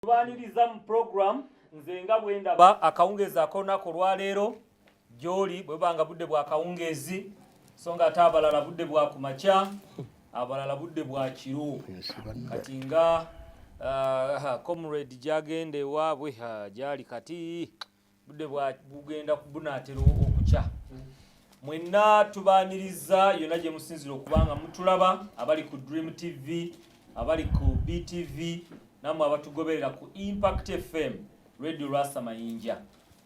Tubaaniriza mu program Nze nga bwe ndaba, akawungeezi ak'olunaku olwaleero gy'oli bwe buba nga budde bwa kawungeezi, so nga ate abalala budde bwa kumakya, abalala budde bwa kiro. Kati nga comrade gyagenda ewaabwe gyali kati budde bwa bugenda bunaatera okukya. Mwenna tubaaniriza yonna gye musinzira okuba nga mutulaba, abali ku Dream TV, abali ku BTV, nammwe abatugoberera ku Impact FM Radio Lwasa Mayinja.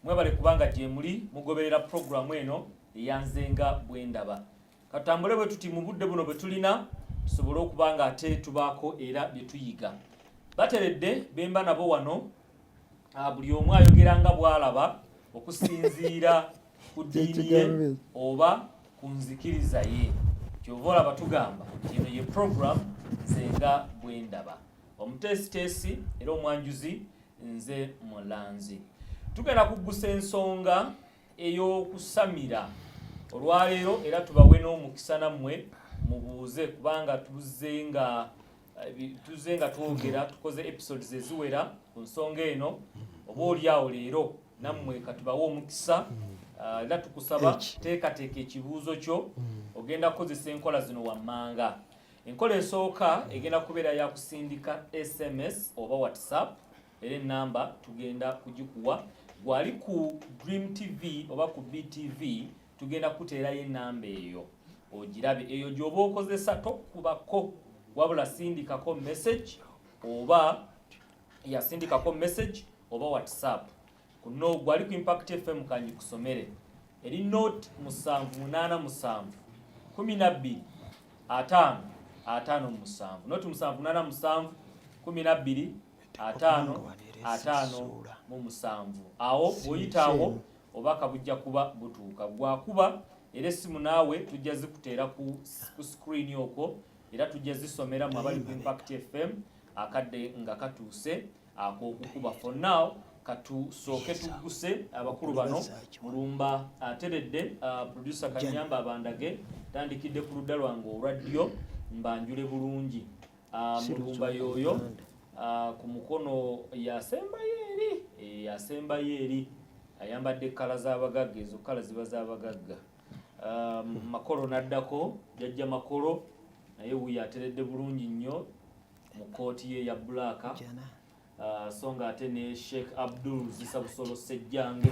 Mwebale kubanga gye muli mugoberera puroguramu eno eyanzenga bwendaba. Katutambule bwe tuti mu budde buno bwe tulina, tusobole okuba nga ate tubaako era bye tuyiga. Bateredde bemba nabo wano, buli omu ayogera nga bw'alaba okusinziira ku ddiini ye oba ku nzikiriza ye. Kyova olaba tugamba nti eno ye program Nze nga bwendaba. Omuteesiteesi era omwanjuzi nze Mulanzi. Tugenda kuggusa ensonga ey'okusamira olwaleero, era tubawe n'omukisa nammwe mubuuze, kubanga tuzze nga twogera, tukoze episodes eziwera ku nsonga eno. Oba oli awo leero nammwe katubawe omukisa. Era tukusaba teekateeka ekibuuzo kyo. Ogenda kukozesa enkola zino wammanga. Enkola esooka egenda kubeera ya kusindika SMS oba WhatsApp, era enamba tugenda kugikuwa. Gwali ku Dream TV oba ku BTV, tugenda kuteerayo enamba eyo ogirabe. Eyo gy'oba okozesa, tokubako, wabula sindikako message oba yasindikako message oba WhatsApp. Kuno gwali ku Impact FM, kanjikusomere. Eri 0 787 12 50 57, 0 787 12 50 57. Awo bw'oyitaawo obubaka bujja kuba butuuka. Gwakuba era essimu naawe tujja zikuteera ku screen okwo, era tujja zisomera mu abali ku Impact FM akadde nga katuuse ak'okukuba. For now katusooke tugguse abakulu bano. Mulumba ateredde, producer Kanyamba abandage. Tandikidde ku ludda lwange olwa ddyo, mbanjule bulungi. Mulumba yoyo ku mukono yasembayo eri, yasembayo eri ayambadde colour z'abagagga, ezo colour ziba z'abagagga. Makolo n'addako, Jjajja Makolo naye wuyo ateredde bulungi nnyo mu kooti ye ya black. So nga ate ne Sheikh Abdul Zisa Busolo Sejjange.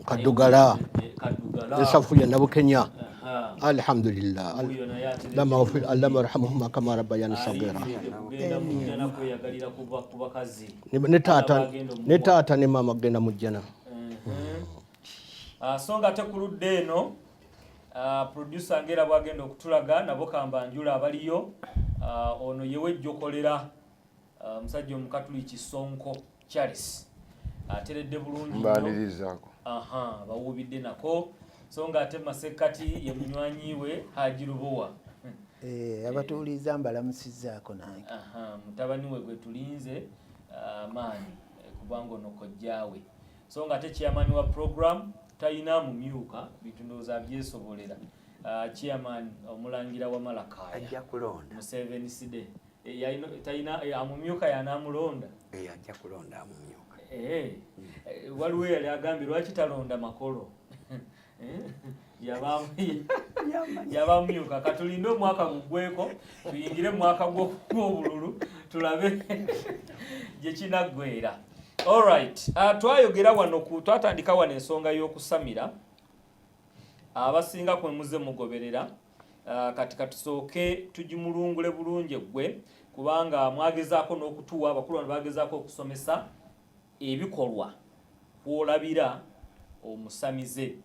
Kaddugala. Kaddugala. Esafuya Nabukenya. Aha. Alhamdulillah. Wuyo naye ateredde Allahumma bulungi. Allahumma irhamhuma kama rabbayani sagira. Alindiridde kugenda mu jjana kweyagalira kuva ku bakazi. Ne taata Agenda omuwa. Ne taata ne maama kugenda mu jjana. So nga ate ku ludda eno, producer ngera bwagenda okutulaga nabo kambanjula abaliyo. Ono yewejjokolera, omusajja omukatuliki Sonko Charles ateredde bulungi nnyo. Mbanirizaako. Aha, bawuubidde nako. So nga ate masekkati ye munywanyi we Haji Lubowa. Abatuuliza mbalamusizzaako nange. Aha, mutabani we gwe tulinze amaanyi, kubanga ono kojjaawe. So nga ate chairman wa program talina mumyuka, bintu ndowooza abyesobolera. Chairman omulangira wa Malakaya. Ajja kulonda. Museveni side. Talina amumyuka, yanamulonda. Ajja kulonda amumyuka. Waliwo yali agambye lwaki talonda Makolo? Yabamyuka. Katulinde omwaka gugweko, tuyingire mu mwaka gw'obululu, tulabe gye kinaggwera. Alright, twayogera wano ku twatandika wano ensonga y'okusamira. Abasinga kwe muze mugoberera. Kati katusooke tugimulungule bulungi eggwe, kubanga mwagezaako n'okutuwa, abakulu bano bagezaako okusomesa ebikolwa kwolabira omusamize.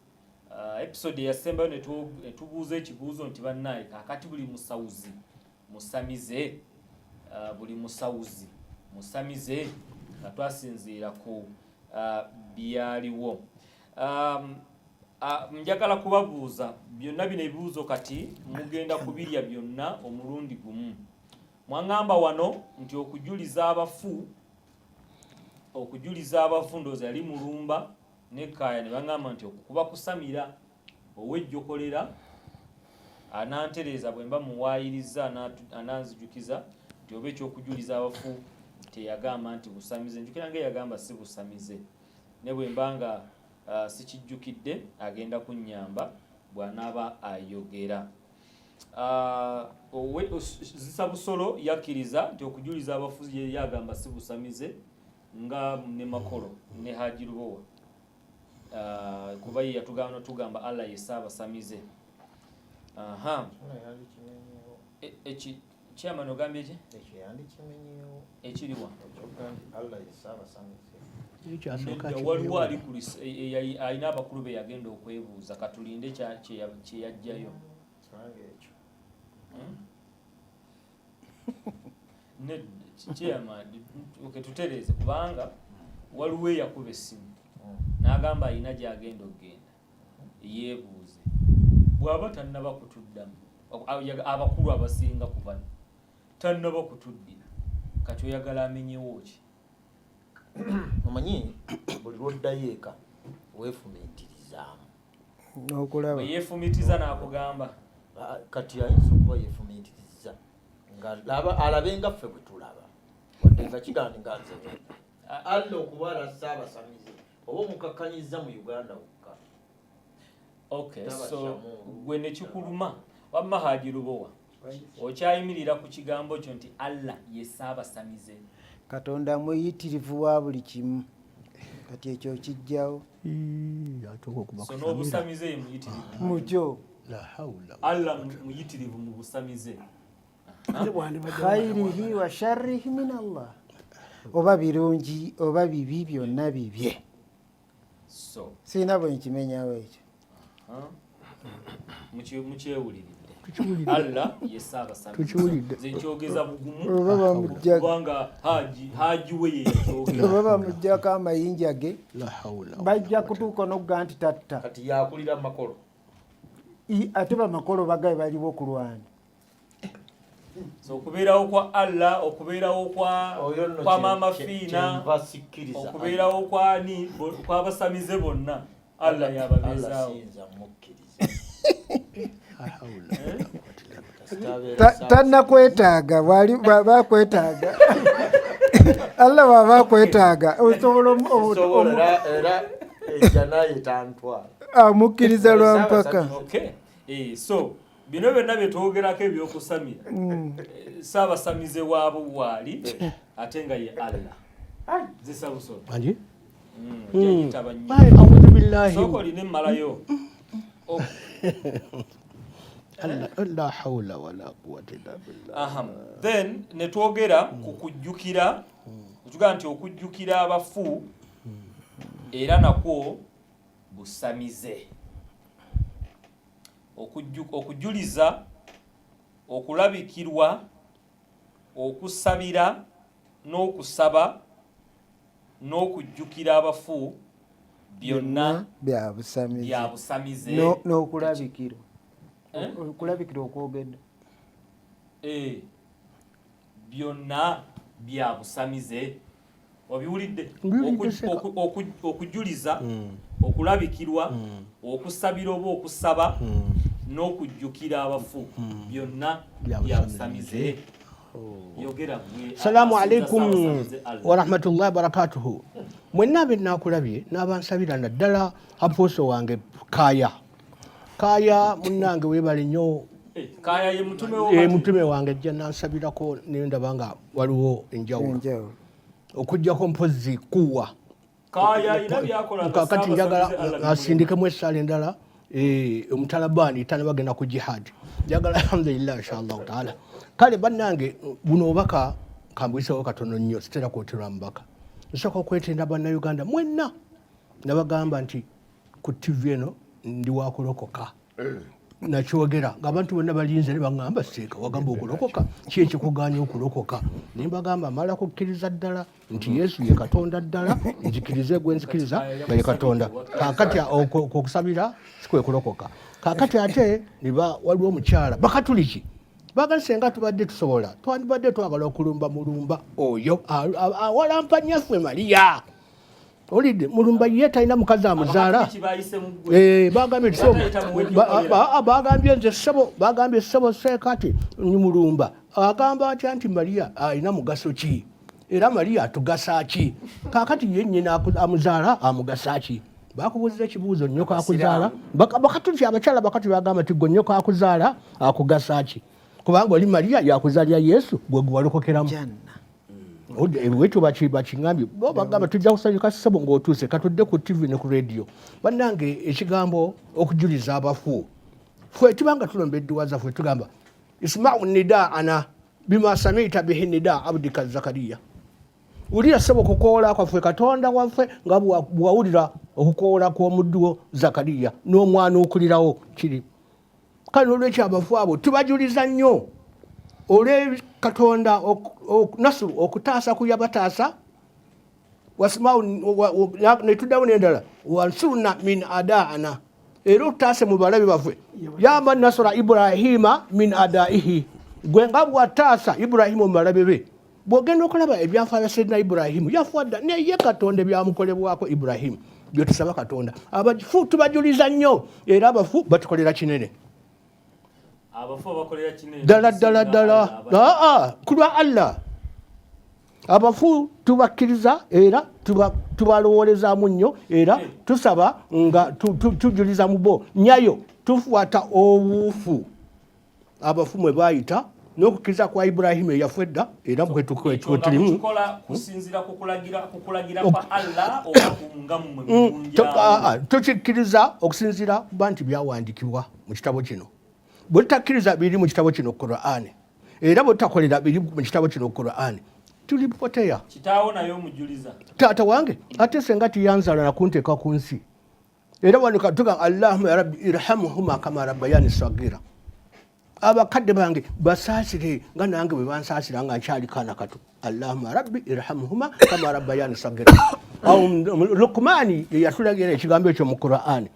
Episode eyasembayo ne tubuuza ekibuuzo nti bannaaye, kaakati buli musawuzi musamize? Buli musawuzi musamize? Nga twasinziira ku byaliwo. Njagala kubabuuza byonna bino ebibuuzo, kati mugenda kubirya byonna omulundi gumu. Mwaŋŋamba wano nti okujuliza abafu, okujuliza abafu, ndowooza yali Mulumba ne Kaaya, ne baŋŋamba nti okukuba kusamira. Owejjokolera anantereeza bwe mba muwaayiriza, ananzijukiza nti oba ekyokujuliza abafu Teyagamba nti busamize, njukira nga eyagamba si busamize, ne bwe mba nga sikijjukidde agenda kunnyamba bw'anaaba ayogera. Zisa Busolo yakkiriza nti okujuliza abafuzi ye yagamba si busamize, nga ne Makolo ne Haji Lubowa, kuba ye yatugamba tugamba Allah ye Ssaabasamize. Aha. Eki chairman ogambye ki? Ekyo yandikimenyeewo. Ekiriwa? Ekyokuga nti Allah ye Ssaabasamize. Ekyasooka Nedda, waliwo ali kimenyewo. ku alina abakulu be yagenda okwebuuza, katulinde kye yajjayo. Kubanga ekyo Nedda, chairman, okay, tutereeze, kubanga waliwo eyakuba essimu n'agamba alina gy'agenda okugenda yeebuuze, bw'aba tannaba kutuddamu, abakulu abasinga ku bano tannaba kutuddira, kati oyagala amenyewo ki? Omanyi buli lwoddayo eka weefumiitirizaamu. N'okulaba. Bwe yeefumitiza n'akugamba. Ah, kati ayinza okuba yeefumiitiriza nga alabe nga ffe bwe tulaba, wadde nga kigandi nga nze Allah okuba ala Ssaabasamize oba omukakkanyiza mu Uganda wokka. Okay, Taba so kyamu. gwe ne kikuluma. Wamma Haji Lubowa, okyayimirira ku kigambo kyo nti Allah ye Ssaabasamize? Katonda muyitirivu wa buli kimu, kati ekyo kijjawo. Ii, atuuka okuba So kusamira. n'obusamize ye muyitirivu? Mukyo. La haula. Allah muyitirivu mu busamize? Khairihi wa sharrihi min Allah, oba birungi oba bibi, byonna bibye. So Sirina bwe nkimenyawo ekyo. huh? Mukyewuliridde. Tukiwulidde. Allah ye Ssaabasamize. Tukiwulidde. Nze nkyogeza bugumu Oba bamujja kubanga haji we ye yakyogera. Oba bamugjako amayinja ge, La haula. bajja kutuuka n'okugaa nti tatta. Kati yakulira Makolo. Ate bamakolo bagabe baliwo okulwana. So okubeerawo kwa Allah, okubeerawo kwa Oyo nno kwa Maama Fiina, kyenva sikkiriza. okubeerawo kwani, kwabasamize bonna, Allah Allah yababeezaawo. siyinza mukkiriza. La haula wala quwwata illa billah. Kasita abeera Tannakwetaaga, bwali bwaba akwetaaga, Allah bwaba akwetaaga osobola Sisobola, era ejja naye tantwala. Amukkiriza lwa mpaka. Okay. So bino byonna bye twogerako ebyokusamira, Ssaabasamize waabo waali ate nga ye Allah. Zisa Busolo. Anji? Ojayitaba nnyo. Ai, a'udhu billahi. Sooka olina emmalayo. Oh. Allah, la haula wala quwwata illa billah. Aha. Then ne twogera ku kujjukira, tugaa nti okujjukira abafu era nakwo busamize. Okujuliza, okulabikirwa, okusabira n'okusaba n'okujjukira abafu byonna bya busamize. Bya busamize. N'okulabikirwa. Eh? Okulabikirwa okwogedde. Byonna bya busamize, obiwulidde? Mbiwulidde, Seka. Okujuliza, okulabikirwa, okusabira oba okusaba n'okujjukira abafu byonna Bya bya busamize. busamize. Yogera gwe Salaamu asinza alaikum Ssaabasamize Allah. warahmatullahi wabarakatuhu. Mwenna benakulabye n'abansabira, naddala apostle wange Kaya. Kaya munnange, weebale nnyo. Kaya ye mutume wo? Eh, mutume wange ajja nansabirako nendaba nga waliwo enjawulo. Enjawulo. Okugjako mpozi kuwa Kaya alina byakola nga kakati njagala Ssaabasamize Allah. asindikemu essaala endala, omutalabani tanabagenda ku jihad. Njagala alhamdulillah, inshallah taala. Kale bannange, buno obubaka kambuyisewo katono nnyo, sitera kwoterwa mubaka. Nsooka okwetenda bannayuganda mwenna, nabagamba nti ku TV eno ndi wakulokoka. Nakyogera ng'abantu bonna balinze ne baŋŋamba, "Seeka, wagamba okulokoka, ki ekikuganya okulokoka?" Ne mbagamba, mala kukkiriza ddala nti Yesu ye Katonda ddala, nzikirize gwe nzikiriza nga ye Katonda. Kakati okwo okusabira sikwe kulokoka. Kakati ate niba waliwo omukyala bakatuliki bagala, senga tubadde tusobola twandibadde twagala okulumba Mulumba oyo awalampa nnyaffe Mariya. Olidde Mulumba ye talina mukazi amuzaala. Abakatuliki bayise mu ggwe. Eh, bagambye nti Batayita muwe bagambye nze ssebo, bagambye ssebo Seeka ti Mulumba agamba atya nti Mariya alina mugaso ki? Era Mariya atugasa ki? Kaakati ye nnyina amuzaala amugasa ki? Bakubuuziza ekibuuzo, nnyoko akuzaala. Bakatuliki abakyala bakatuliki bagamba nti gwe nnyoko akuzaala akugasa ki? Kubanga oli Mariya yakuzaalira Yesu gwe gwewalokokeramu. Bwetyo bakiŋambye bo bagamba tujja kusanyuka ssebo ng'otuuse katudde ku tv ne ku radio. Bannange ekigambo okujuliza abafu, ffe tubanga tulomba edduwa zaffe tugamba ismau nidaana bima samita bihi nida abdika Zakariya, wulira ssebo okukowoola kwaffe Katonda waffe nga bwewawulira okukowoola kw'omuddu wo Zakariya n'omwana okulirawo kiri. Kale nolwekyo abafu abo tubajuliza nnyo olwe Katonda nasuru okutaasa ku yabataasa wasimau netuddamu nendala wansurna min adaana, era otutaase mu balabe baffe. Yama nasura Ibrahima min adaihi, gwe nga bwataasa Ibrahimu mu balabe be. Bwogenda okulaba ebyafaayo Sayyidina Ibrahimu yafa dda, naye Katonda ebyamukolebwako Ibrahimu byetusaba Katonda. Abafu tubajuliza nnyo era abafu batukolera kinene. Abafu bakolera kinene ddala ddala ddala kulwa Allah. Abafu tubakkiriza era tubalowoolezaamu nnyo era tusaba nga tujuliza mu bo nyayo tufuata obuufu abafu mwe bayita n'okukkiriza kwa Ibrahimu eyafa edda era bwetulimu. Tukikkiriza okusinziira kuba nti byawandiikibwa mu kitabo kino. Bwe tutakkiriza biri mu kitabo kino Qur'ani, era bwe tutakolera biri mu kitabo kino Qur'ani, tuli poteya. Kitaawo naye omujuliza. Taata wange ate senga tiyanzaala nakunteeka ku nsi. Era wano katuga Allahumma ya Rabbi irhamhuma kama rabbayani sagira, abakadde bange basaasire nga nange bwe bansaasira nga nkyali kaana kato. Allahumma rabbi irhamhuma kama rabbayani sagira. Awo Luqmani ye yatulagira ekigambo ekyo mu Qur'ani.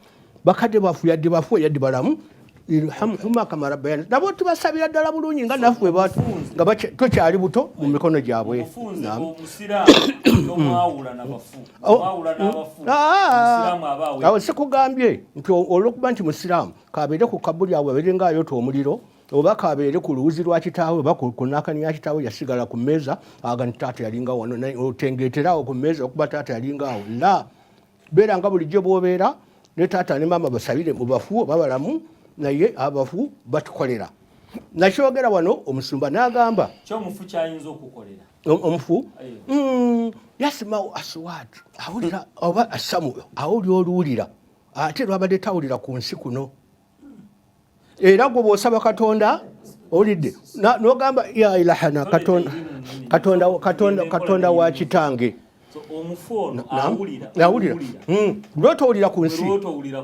Bakadde bafu yadde bafu yadde balamu, irhamhuma kama rabbayani, nabo tubasabira ddala bulungi nga naffe nga tukyali buto mu mikono gyabwe. Awo sikugambye nti olwokuba nti musiraamu kabeere ku kabuli awo abeere ng'ayota omuliro oba kabeere ku luwuzi lwa kitaawe oba ku nakani ya kitaawe yasigala ku mmeeza aga nti taata yalinga wano otengeeterawo ku mmeeza okuba taata yalinga awo. La, beera nga bulijjo bw'obeera ne taata ne maama basabire mu bafu oba balamu, naye abafu batukolera. Nakyogera wano omusumba n'agamba kyomufu kyayinza okukolera omufu yasimawo aswat awulira oba asamu awulira oluwulira ate lwabadde tawulira ku nsi kuno. Era gwe bw'osaba Katonda owulidde n'ogamba ya ilahana Katonda, Katonda, Katonda, Katonda wa kitange. Awulira lwotowulira ku nsi.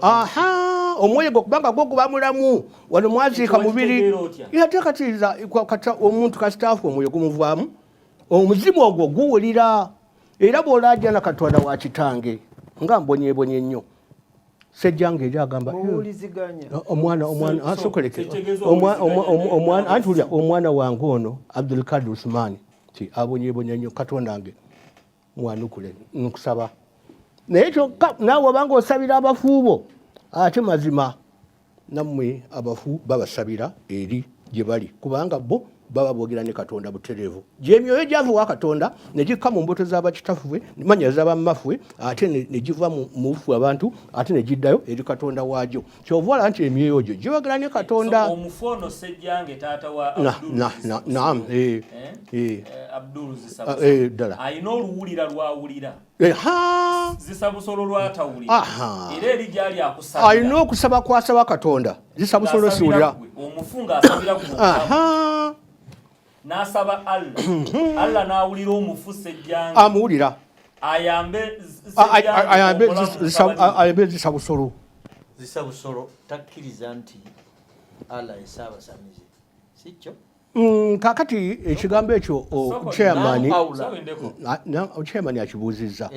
Aha, omwoyo gwo kubanga gwo guba mulamu wano mwaziika mubiri. Ate kati omuntu kasitaafu omwoyo gumuvaamu, omuzimu ogwo guwulira. Era bw'olaajana Katonda wa kitange nga mbonyeebonye nnyo. Sejjanga eri agamba omwana omwana asokoleke omwana anti ulya omwana wange ono Abdulkadir Usman ti abonyebonya nnyo Katonda nge mwanukule nkusaba. Naye kyokka naawe obanga osabira abafu bo, ate mazima nammwe abafu babasabira eri gye bali, kubanga bo baba boogera ne Katonda butereevu. Gy'emyoyo gyava wa Katonda ne gikka mu mbuto z'abakitaffe manya z'abammaffe, ate ne giva mu ffe abantu, ate ne giddayo eri Katonda waagyo. Kyova olaba nti emyoyo gyo gyogera ne Katonda. Omufu ono Sejjange taata wa Naam, Abdul ddala. Alina oluwulira lwawulira. Zisabusolo lwatawulira. Era eri gyali akusabira. Alina okusaba kwasaba Katonda. Zisabusolo siwulira. Omufu ng'asabira gwe. N'asaba Allah. Allah n'awulira omufu Sejjange. Amuwulira. Ayambe ayambe Zisabusolo. Zisabusolo takkiriza nti Allah ye Ssaabasamize. Si kyo? Kakati ekigambo ekyo chairman akibuuzizza.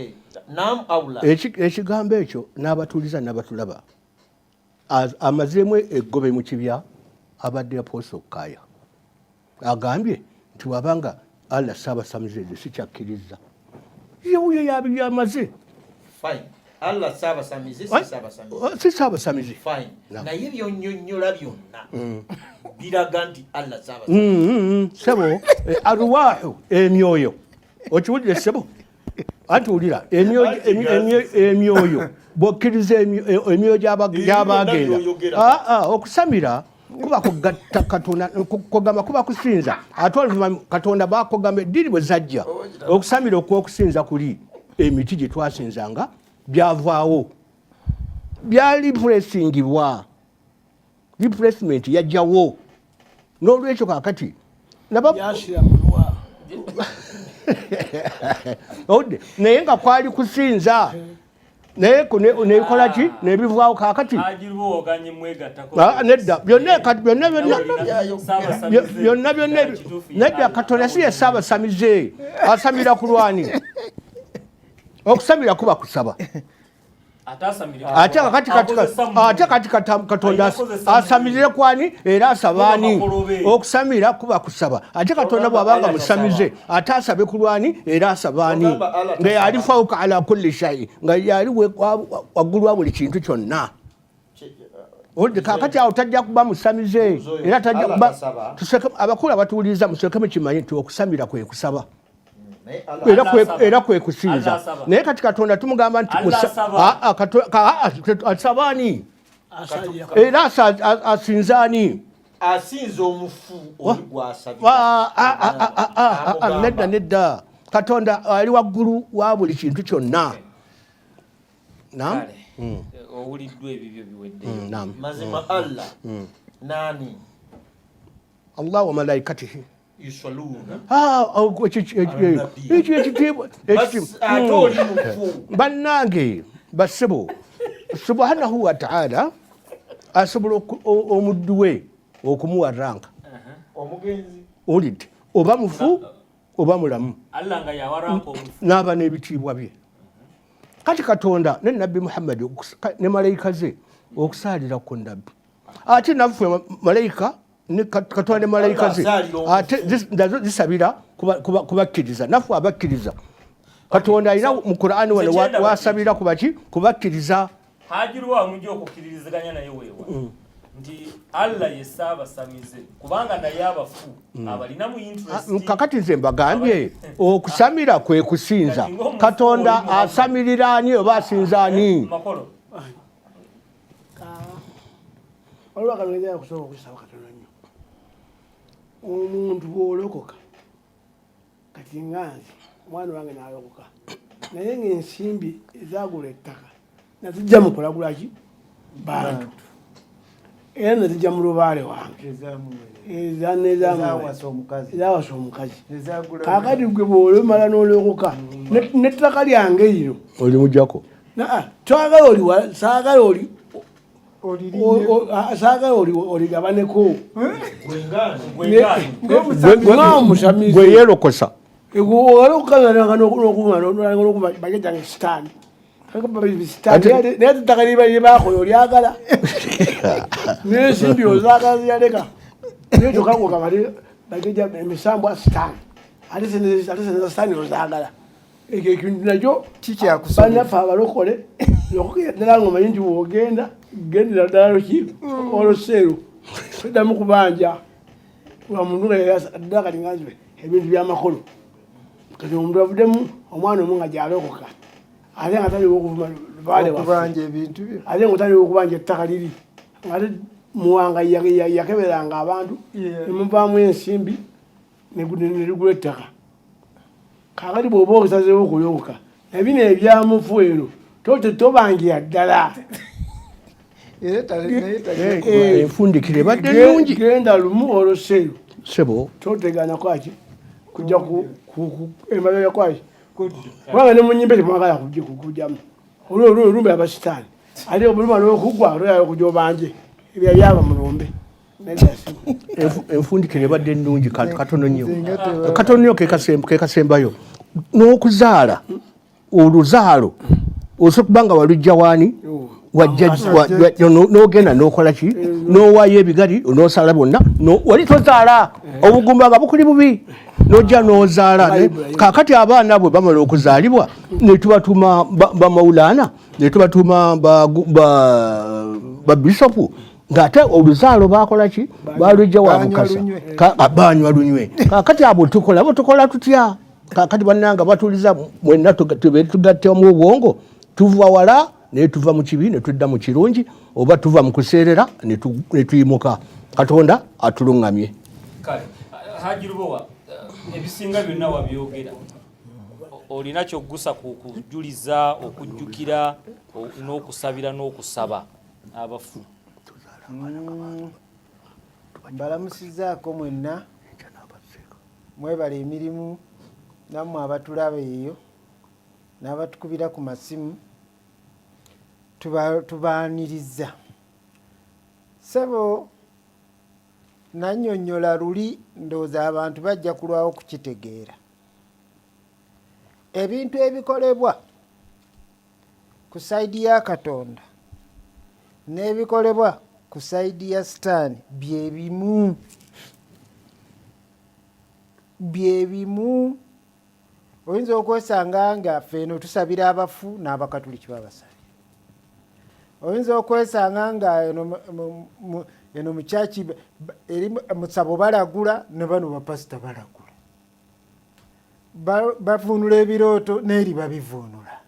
Ekigambo ekyo n'abatuuliza n'abatulaba. Amazeemu eggobe mu kibya abadde Apostle Kaya. Agambye nti wabanga Allah Ssaabasamize ezo sikyakkiriza. Ye wuyo yamaze. Fine. Allah Ssaabasamize si Ssaabasamize. Si Ssaabasamize. Fine. Naye byonnyonnyola byonna biraga nti Allah Ssaabasamize. Ssebo, arwaahu emyoyo. Okiwulire ssebo, anti wulira emyoyo bwokkiriza emyoyo gy'abagenda okusamira kuba kugatta Katonda, kugamba kuba kusinza, ate oluvannyuma Katonda bakugamba eddiini bwe zajja okusamira okw'okusinza kuli emiti gye twasinzanga byavaawo, byalipuresingibwa, replacement yajjawo. N'olwekyo kakati owudde, naye nga kwali kusinza, naye nekola ki nebivaawo kakati nedda byonna byonna byonna byonna nedda. Katonda si ye ssaabasamize, asamira ku lwani? Okusamira kuba kusaba. Ate kati Katonda asamirire kwani era asabaani? Okusamira kuba kusaba. Ate Katonda bw'abanga musamize, ate asabe ku lwani era asabaani? Nga yali fauka ala kulli shai, nga yali waggulu wa buli kintu kyonna. Kakati awo tajja kuba musamize era tajja kuba. Abakulu abatuwuliriza, musooke mukimanyi nti okusamira kwe kusaba era kwe kusinza. Naye kati Katonda tumugamba nti asabaani era asinzaani? Asinza omufu. Nedda, nedda, Katonda ali waggulu wa buli kintu kyonna. Owuliddwa, ebibyo biweddeyo. Mazima Allah nani? Allah wa malaikatihi. Yusaluna. Ekyo ekitiibwa. Ate oli mufu. Bannange bassebo, subhanahu wataala asobola omuddu we okumuwa ranka. Omugenzi. Owulidde? Oba mufu oba mulamu, Allah nga yawaranka omufu n'aba n'ebitiibwa bye. Kati Katonda ne Nabbi Muhammadi ne malayika ze okusaalira ku Nabbi, ate naffe malayika ne Katonda ne malayika ze ate nazo zisabira kubakkiriza, naffe abakkiriza. Katonda alina mu Qur'ani wano wasabira kubaki? Kubakkiriza. Hajirwa mujja okukkiririziganya naye weewa nti Allah ye ssaabasamize, kubanga naye abafu abalinamu interest. Kakati nze mbagambye, okusamira kwe kusinza. Katonda asamirira ani oba asinza ani? Makolo. Waliwo akantu kusobola okusaba katono nnyo. Omuntu bw'olokoka, kati nga nze omwana wange n'alokoka, naye ng'ensimbi ezagula ettaka nazijja mu kulagula ki bantu, era nazijja mu lubaale wange Ezawasa omukazi. Ezawasa omukazi. Kakati gwe bw'olomala n'olokoka n'ettaka lyange lino olimujjako. Twagala oli, saagala oli, saagala oli oligabaneko. Ng'omusamize. Gwe yeerokosa. Olokukanga bajjajjange sitaani, naye ettaka liba lyebakola olyagala, n'ensimbi ozaagala ziyaleka, naye kyokka bajjajja emisambwa sitaani, ate sente za sitaani ozaagala. Ekyo ekintu nakyo bannaffe abalokole, lokokera ddala nga omanyi nti bwogenda gendera ddala luki oluseeru toddamu kubanja lwa muntu nga ddala. Kati nga nzibe ebintu byamakolo, kati omuntu avuddemu omwana omu nga gyalokoka, ate nga taliwo okuvuma lubaale waffe, okubanja ebintu bye, ate nga otaliwo okubanja ettaka liri, ate Muwanga yakeberanga abantu nemuvaamu ensimbi nerigula ettaka. Kakati bw'oba osazeewo okulokoka, nabino ebyamufu eno tobangira ddala. Era naye tajja Enfundikiro ebadde nnungi. Genda lumu oluseeru. Sebo. Totegana kwaki kujja emabega kwaki, kubanga ne munyimba temwagala kujjamu olumbe abasitaani, ate olumala okugwa oluyala okujja obanje ebya byaba mulumbe. Enfundikiro ebadde nnungi. Katono nnyo, katono nnyo, kekasembayo. N'okuzaala oluzaalo osobola kuba nga walujja waani, n'ogenda n'okola ki, n'owaayo ebigali, n'osala bwonna, wali tozaala, obugumba nga bukuli bubi, n'ojja n'ozaala. Kaakati abaana bwe bamala okuzaalibwa ne tubatuma bamawulaana, ne tubatuma babisopu, ng'ate oluzaalo bakola ki? Balujja wa Banywa Mukasa. Lunywe. Banywa lunywe. Kaakati abo tukola bo tukola tutya? Kakati bannanga batuliza mwenna tugattemu obwongo, tuva wala naye tuva mu kibi ne tudda mu kirungi, oba tuva mu kuseerera ne tuyimuka. Katonda atuluŋŋamye. Kale Haji Lubowa, ebisinga byonna wabyogera, olina kyoggusa ku kujuliza, okujjukira n'okusabira n'okusaba abafu? Mbalamusizaako mwenna, mwebala emirimu, nammwe abatulaba eyo n'abatukubira ku masimu, tubaaniriza. Ssebo, nannyonnyola luli, ndowooza abantu bajja kulwawo kukitegeera. Ebintu ebikolebwa ku side ya Katonda n'ebikolebwa ku side ya Sitaani bye bimu, bye bimu. Oyinza okwesanga nga ffe eno tusabira abafu n'Abakatuliki babasabira. Oyinza okwesanga nga eno mu kyaki eri musabo balagula, ne bano bapasita balagula, bavuunula ebirooto n'eri babivuunula.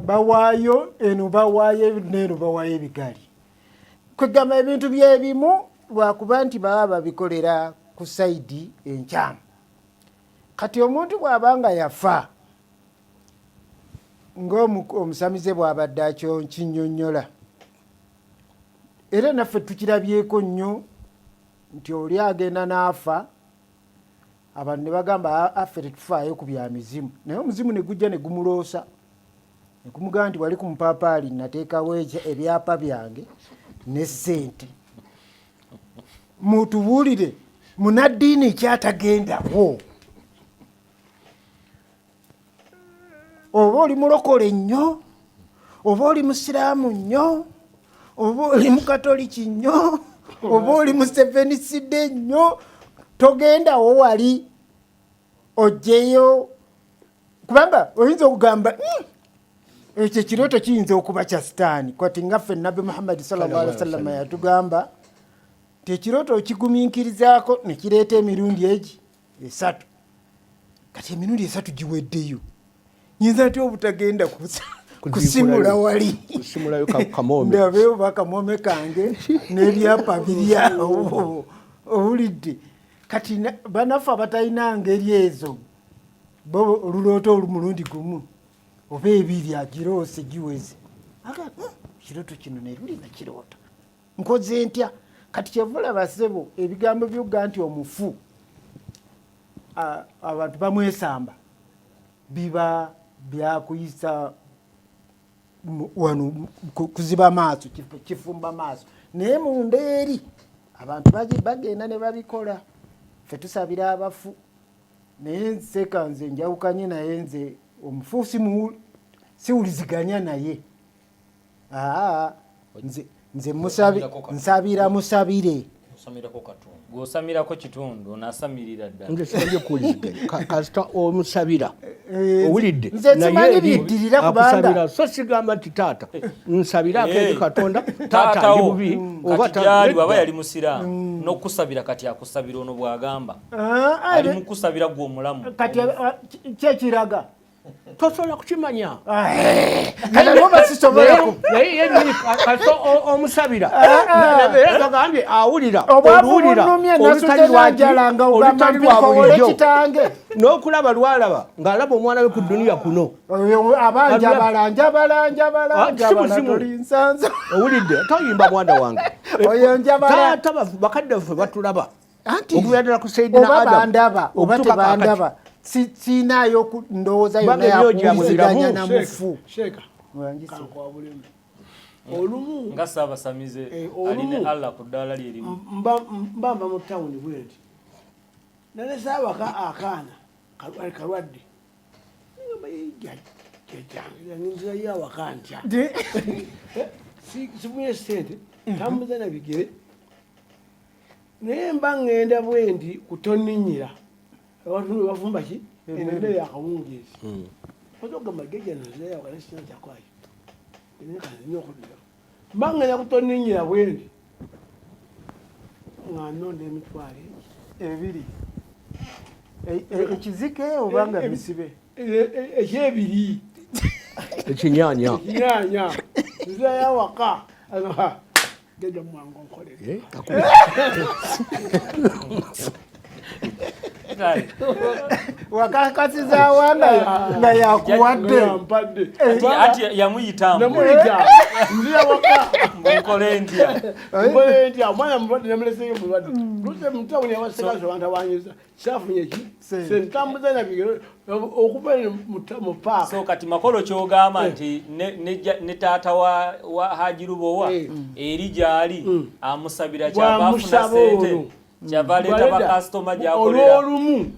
Bawaayo eno, bawaayo n'eno, bawaayo ebigali. Kwegamba ebintu byebimu, lwakuba nti baba babikolera ku side enkyamu. Kati omuntu bw'aba nga yafa, ng'omusamize bw'abadde akyo nkinnyonnyola, era naffe tukirabyeko nnyo nti oli agenda n'afa, abantu ne bagamba affe tetufaayo ku bya mizimu, naye omuzimu ne gujja ne gumuloosa ne gumugamba nti wali ku mupaapaali nateekawo ebyapa byange ne ssente. Mutubuulire, munaddiini kyatagendawo? Oba oli mulokole nnyo, oba oli musiraamu nnyo, oba oli mukatoliki nnyo, oba oli museveniside nnyo, togendawo wali ojjeyo, kubanga oyinza okugamba ekyo ekirooto kiyinza okuba kya Sitaani. Kati nga ffe Nabbi Muhammadi sallallahu alaihi wasallam yatugamba nti ekirooto okigumiikirizaako ne kireeta emirundi egi esatu. Kati emirundi esatu giweddeyo, nyinza ntya obutagenda kusimula wali kusimulayo kamoome, ndabe oba kamoome kange n'ebyapa biri awo? Owulidde? Kati banaffe abatalina ngeri ezo, bo oluloota olumulundi gumu oba ebiri agiroose giweze, kirooto kino neruli nakiroota, nkoze ntya? Kati kyeva olaba ssebo, ebigambo byogga nti omufu abantu bamwesamba biba byakuyisa wano kuziba maaso, kifumba maaso, naye munda eri abantu bagenda ne babikola. Ffe tusabira abafu, naye nseka nze njawukanye naye, nze omufu siwuliziganya naye. Nze nsabira musabire. Gwosamirako kitundu, onasamirira ddala. Nze simanyi kuwuliziganya, kasita omusabira. Owulidde? Nze simanyi biddirira kubanga so sigamba nti taata nsabirako eri Katonda, taata ndi bubi. Oba gyali waba yali musiraamu n'okusabira, kati akusabira ono bw'agamba ali mukusabira gwe omulamu. Kati kyekiraga Tosobola kukimanya. Naye yenyini kasita omusabira, era bagambye awulira. Oluwulira olutali lwa bulijjo n'okulaba lwalaba ng'alaba omwana we ku duniya kuno. Abanjabala njabala njabala njabala tolinsanza. Owulidde? Toyimba mwana wange. Oyo njabala. Taata, bakadde baffe batulaba Anti okuvira ddala ku Saidina oba Adam bandaba oba okutuuka kaakati. Tebandaba, siinaayo ndowooza yonna Kubanga emyoyo gyabwe yakuwuliziganya miramu. na mufu. Sheeka, Wangise. kankwabulemu olumu. Nga saabasamize olumu. ali ne Allah ku ddaala lye erimu. Mba nva mu tawuni bwe nti nalese awaka akaana kalwadde, ngamba jjajjange nzirayo awaka ntya? Sifunye sente tambuza na bigere, naye mba ŋŋenda bwe nti kutoninyira abantu bafumba ki emmere yakawungeezi, oza okugamba jjajja nzirayo awaka nesina kyakwaki nina okuddira. Mba ŋŋenda kutoninyira bwe nti nga nonda emitwalo 2. Ekizike oba nga misibe? Ekyebiri. Ekinyanya. Ekinyanya. Nzirayo awaka. Jjajja mwangu nkolere. Wakakasizawa nga yakuwadde. Yampadde. Ati yamuyita. Namuyita. Nzira waka. Nkole ntya? Nkole ntya? Omwana mulwadde namuleseyo mulwadde. Luse mutawuni yawasekaso bantawanyiza. Kyafunye ki? Sentambuza na bigere okuva mu paaka. So kati Makolo kyogamba nti ne taata wa Haji Lubowa eri gyali amusabira kyava afuna ssente. Kyava aleeta bakasitoma gy'akolera. Olw'olumu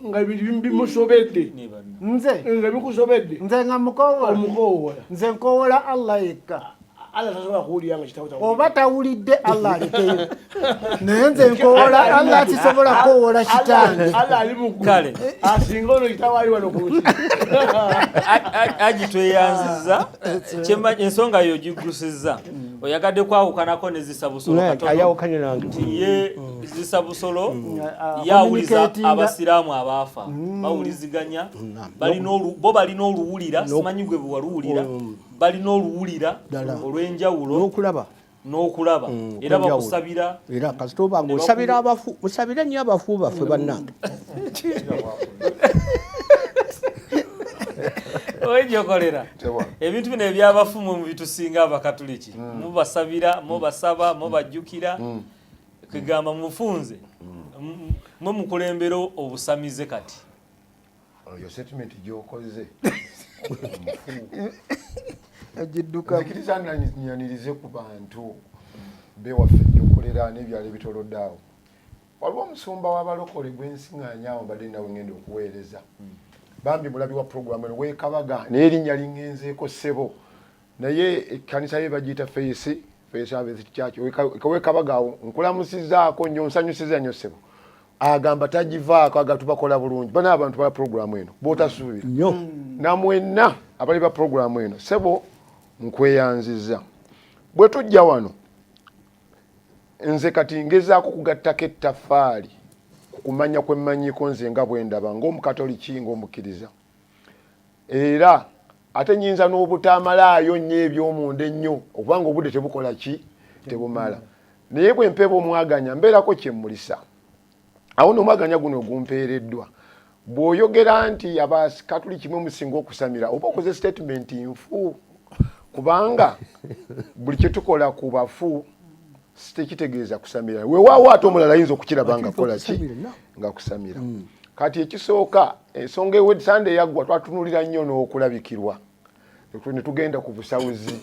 nga bimusobedde. Nze. Nga bikusobedde. Nze nga mukoowola. Omukoowola. Nze nkoowola Allah yekka. Allah tasobola kuwulira nga kitabo tawulidde. Oba tawulidde Allah alekeyo. Naye nze nkoowola Allah sisobola kukoowola kitange. Allah ali mu ggulu. Kale. Asinga ono kitabo ali wano ku nsi. Aji tweyanzizza. Ensonga yo ogigusizza. Oyagadde kwawukanako ne Zisa Busolo katono. Ayawukanye nange. Nti ye Zisa Busolo yawuliza Abasiraamu abaafa. Bawuliziganya. Bo balina oluwulira, simanyi gwe bwe waluwulira. Balina oluwulira olw'enjawulo n'okulaba. N'okulaba. Era bakusabira. Era kasita oba ng'osabira abafu, musabire nnyo abafu baffe bannange. Owejokolera. Ebintu bino ebyabafu mwe mubitusinga Abakatuliki. Mubasabira, mubasaba, mubajjukira. Kugamba mufunze. Mwe mukulembera obusamize kati. Oyo statement gy'okoze. Agidduka. Nzikiriza nyanirize ku bantu bewaffe gy'okolera n'ebyalo ebitolodde awo. Waliwo omusumba w'abalokole gwe nsiŋŋaanya awo mbadde nawe ngenda okuweereza. Bambi mulabi wa puroguramu eno weekabaga naye erinnya liŋŋenzeeko ssebo. Naye ekkanisa ye bagiyita Faith, Faith Harvest Church. Weekabaga awo nkulamusizaako nnyo, nsanyusiza nnyo ssebo. Agamba tagivaako, agamba tubakola bulungi. Bano abantu ba puroguramu eno b'otasuubira. Nnyo. Namwenna abali ba puroguramu eno ssebo nkweyanzizza. Bwe tujja wano nze kati ngezaako kugattako ettaffaali ku kumanya kwe mmanyiiko nze nga bwe ndaba ng'omukatoliki ng'omukkiriza. Era ate nnyinza n'obutamalaayo nnyo eby'omunda ennyo okubanga obudde tebukola ki? Tebumala. Naye bwe mpeebwa omwaganya mbeerako kye mmulisa. Awo nno omwaganya guno ogumpeereddwa. Bw'oyogera nti Abakatoliki mwe musinga okusamira oba okoze statement nfu, kubanga buli kye tukola ku bafu tekitegeeza kusamira. Weewaawo ate omulala ayinza okukiraba nga kukola ki? Nga kusamira. Kati ekisooka ensonga ewe Sunday eyaggwa twatunuulira nnyo n'okulabikirwa. Ne tugenda ku busawuzi.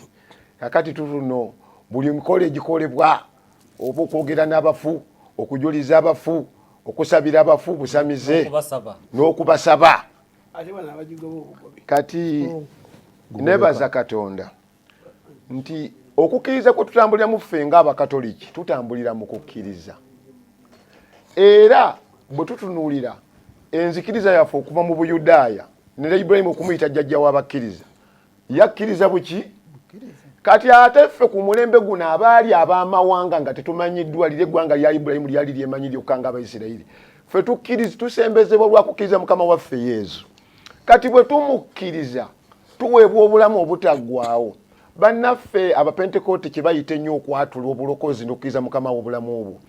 Kakati tutuno buli mikolo egikolebwa oba okwogera n'abafu, okujuliza abafu, okusabira abafu busamize n'okubasaba. Kati nebaza Katonda nti okukkiriza kwe tutambulira mu ffe ng'Abakatoliki tutambulira mu kukkiriza. Era bwe tutunuulira enzikiriza yaffe okuva mu Buyudaaya ne Ibulayimu okumuyita jjajja w'abakkiriza, yakkiriza buki? Kati ate ffe ku mulembe guno abaali ab'amawanga nga tetumanyiddwa, liri eggwanga lya Ibulayimu lyali lyemanyi lyokka ng'Abayisirayiri, ffe tukkiriza, tusembezebwa lwa kukkiriza Mukama waffe Yesu. Kati bwe tumukkiriza tuweebwa obulamu obutaggwaawo. Bannaffe Abapentekooti kye bayita ennyo okwatula obulokozi n'okukkiriza Mukama w'obulamu obwo.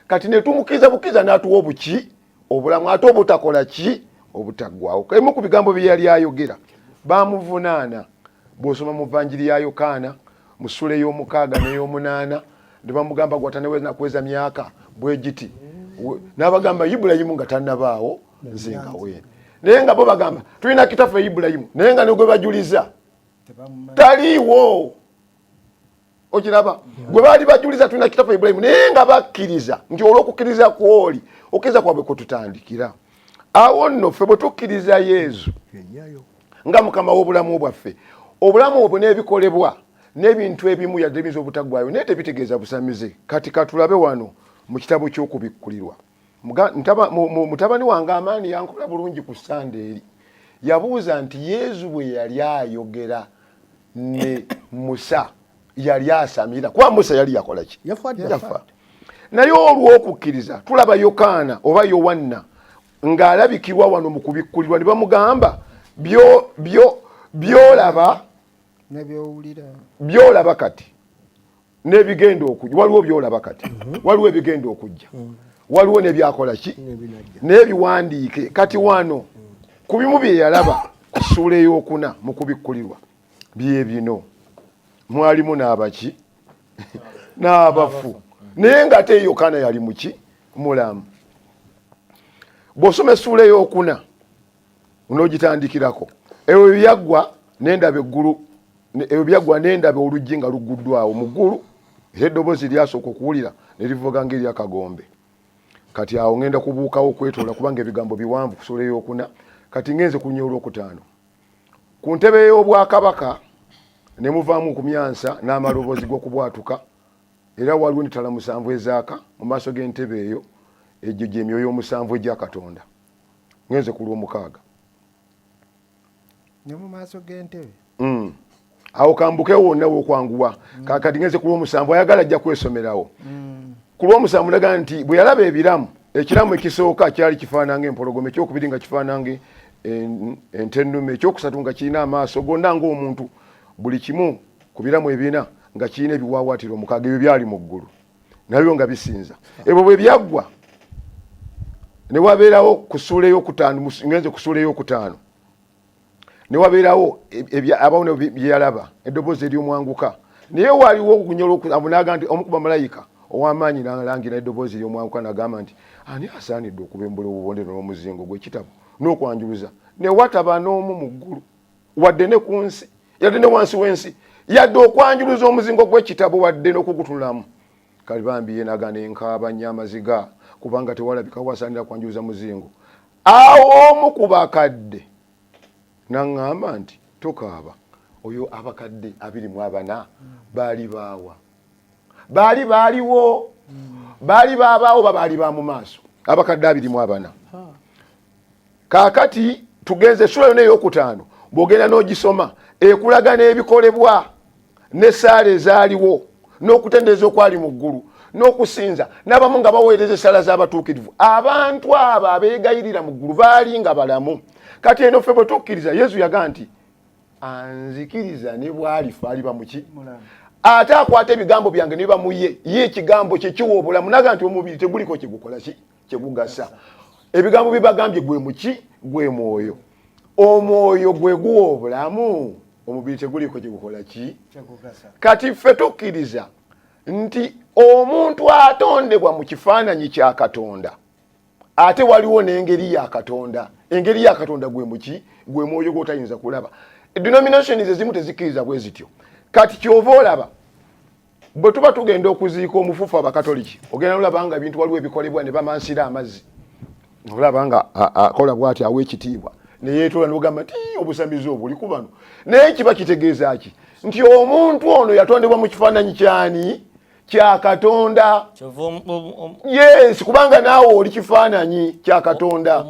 Kati ne tumukkiriza bukkiriza n'atuwa obuki? Obulamu ate obutakola ki? Obutaggwaawo. Emu ku bigambo bye yali ayogera baamuvunaana. Bw'osoma mu Vanjiri ya Yokaana mu ssula ey'omukaaga n'ey'omunaana ne bamugamba gwe atanaweza kuweza myaka bwe giti, n'abagamba Ibulayimu nga tannabaawo nze nga weene. Naye nga bo bagamba tulina kitaffe Ibulayimu, naye nga ne gwe bajuliza taliiwo. Okiraba gwe baali bajuliza tulina kitaffe Ibulayimu, naye nga bakkiriza nti olw'okukkiriza kwoli okukkiriza kwabwe kwe tutandikira. Awo nno ffe bwe tukkiriza Yesu nga Mukama w'obulamu bwaffe, obulamu obwo n'ebikolebwa n'ebintu ebimu yadde biyinza obutaggwaayo naye tebitegeeza busamize. Kati katulabe wano mu kitabo ky'okubikkulirwa. Mutabani wange Amaani yankola bulungi ku Sande eri. Yabuuza nti Yesu bwe yali ayogera ne Musa yali asamira, kuba Musa yali yakola ki? Yafa. Naye olw'okukkiriza tulaba Yokaana oba Yowanna Ng'alabikirwa wano mu kubikkulirwa ne bamugamba byolaba byolaba kati n'ebigenda okujja, waliwo byolaba kati, waliwo ebigenda okujja, waliwo n'ebyakola ki n'ebiwandiike. Kati wano ku bimu bye yalaba ku ssuula ey'okuna mu kubikkulirwa bye bino, mwalimu n'abaki n'abafu, naye ng'ate Yokaana yali muki mulamu. Bw'osoma essuula ey'okuna n'ogitandikirako, ebyo byaggwa nendaba eggulu, ebyo byaggwa nendaba oluggi nga lugguddwawo mu ggulu, era eddoboozi lyasooka okuwulira ne livuga ng'eryakagombe. Kati awo ngenda kubuukawo okwetoola kubanga ebigambo biwanvu ku ssuula ey'okuna. Kati ngenze ku lunya olwokutaano. Ku ntebe y'obwakabaka ne muvaamu okumyansa n'amaloboozi g'okubwatuka, era waliwo n'ettala 7 ezaaka mu maaso g'entebe eyo, egyo gy'emyoyo omusanvu egya Katonda. Ngenze ku lwomukaaga. Ne mu maaso g'entebe. Awo kambuke wonna wokwanguwa. Kakati ngenze ku lwomusanvu, ayagala ajja kwesomerawo. Ku lwomusanvu naga nti bwe yalaba ebiramu, ekiramu ekisooka kyali kifaanana ng'empologoma, ekyokubiri nga kifaanana ente ennume, ekyokusatu nga kirina amaaso gonna ng'omuntu, buli kimu ku biramu ebina nga kirina ebiwaawaatiro 6, ebyo byali mu ggulu nabyo nga bisinza. Ebyo bwe byaggwa ne wabeerawo ku ssuula ey'okutaano, ngenze ku ssuula ey'okutaano, ne wabeerawo abawo bye yalaba, eddoboozi ery'omwanguka. Naye waliwo okunyola nti omu ku bamalayika ow'amaanyi n'alangira eddoboozi ery'omwanguka n'agamba nti ani asaanidde okubembula obubonero n'omuzingo gw'ekitabo n'okwanjuluza, ne wataba n'omu mu ggulu wadde ne ku nsi yadde ne wansi w'ensi yadde okwanjuluza omuzingo gw'ekitabo wadde n'okugutunulamu. Kale bambi ye n'agamba enkaaba nnyo amaziga kubanga tewalabika wasaanira kwanjuluza muzingo. Awo omu ku bakadde n'aŋŋamba nti tokaaba, oyo abakadde 24 baali baawa, baali baaliwo, baali baabaawo, ba baali ba mu maaso, abakadde 24. Kaakati tugenze essula yonna ey'okutaano, bw'ogenda n'ogisoma ekulaga n'ebikolebwa n'essaala ezaaliwo n'okutendereza okwali mu ggulu n'okusinza, n'abamu nga baweereza essaala z'abatuukirivu. Abantu abo abeegayirira mu ggulu baali nga balamu. Kati eno ffe bwe tukkiriza, Yesu yaga nti anzikiriza ne bw'alifa aliba muki, ate akwata ebigambo byange ne bamuye ye, ekigambo kye kiwa obulamu. Naga nti omubiri teguliko kyegukola ki kyegugasa, ebigambo bibagambye gwe muki, gwe mwoyo, omwoyo gwe guwa obulamu, omubiri teguliko kyegukola ki. Kati ffe tukkiriza nti omuntu atondebwa mu kifaananyi kya Katonda, ate waliwo n'engeri ya Katonda. Engeri ya Katonda gwe muki, gwe mwoyo gw'otayinza kulaba. Denominations ezimu tezikkiriza bwe zityo. Kati kyova olaba bwe tuba tugenda okuziika omufufu abakatoliki, ogenda olaba nga ebintu waliwo ebikolebwa ne bamansira amazzi, olaba nga akola bw'ati awa ekitiibwa ne yeetoola n'ogamba nti obusamize obuli ku bano. Naye kiba kitegeeza ki? Nti omuntu ono yatondebwa mu kifaananyi kyani? Kya Katonda. Yes, kubanga naawe oli kifaananyi kya Katonda.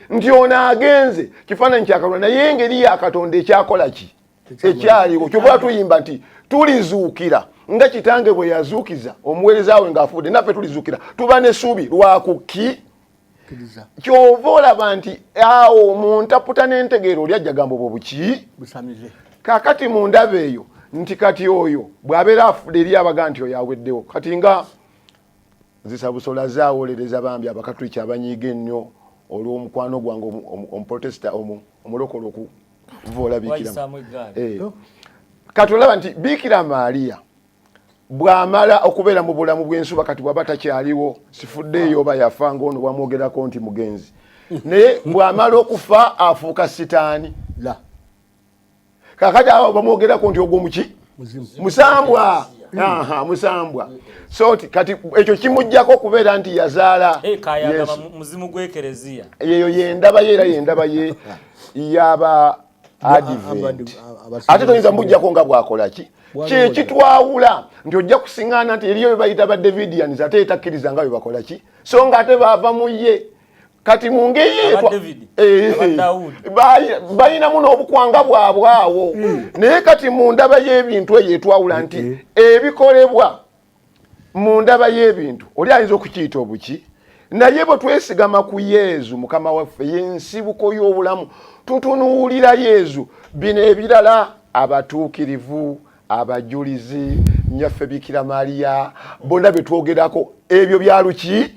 Nti ono agenze kifaananyi kya Katonda, naye engeri ya Katonda ekyakola ki ekyaliwo. Kyova tuyimba nti tulizuukira nga kitange bwe yazuukiza omuweereza we ng'afudde, naffe tulizuukira, tuba n'essuubi lwakuki. Kyova olaba nti awo mu ntaputa n'entegeera oli ajja gamba obwo buki. Kaakati mu ndaba eyo nti kati oyo bw'abeera afudde eri abaga nti oyo aweddewo. Kati nga nzisabusola zaawolereza bambi abakatuliki abanyiiga ennyo olw'omukwano gwange omuprotesta omulokole okuvoola Bikira. Kati olaba nti Bikira Maria bw'amala okubeera mu bulamu bw'ensuba, kati bw'aba takyaliwo, sifuddeeyo oba yafa ng'ono bwamwogerako nti mugenzi, naye bw'amala okufa afuuka sitaani. Kakati abo bamwogerako nti ogwo muki musambwa, musambwa. So kati ekyo kimuggyako okubeera nti yazaala muzimu gw'ekereziya. Eyo yendaba ye, era yendaba ye yaba Advent. Ate toyinza muggyako nga bwakola ki kyekitwawula nti ojja kusiŋŋaana nti eriyo bye bayita ba Davidians, ate etakkiriza nga bye bakola ki, so nga ate baava mu ye. Kati mu ngeri balinamu n'obukwanga bwabwe awo, naye kati mu ndaba y'ebintu eyo etwawula nti ebikolebwa mu ndaba y'ebintu oli ayinza okukiyita obuki. Naye bwe twesigama ku Yezu Mukama waffe, yensibuko y'obulamu, tutunuulira Yezu. Bino ebirala, abatuukirivu, abajulizi, nyaffe Bikira Mariya, bonna bye twogerako, ebyo byaluki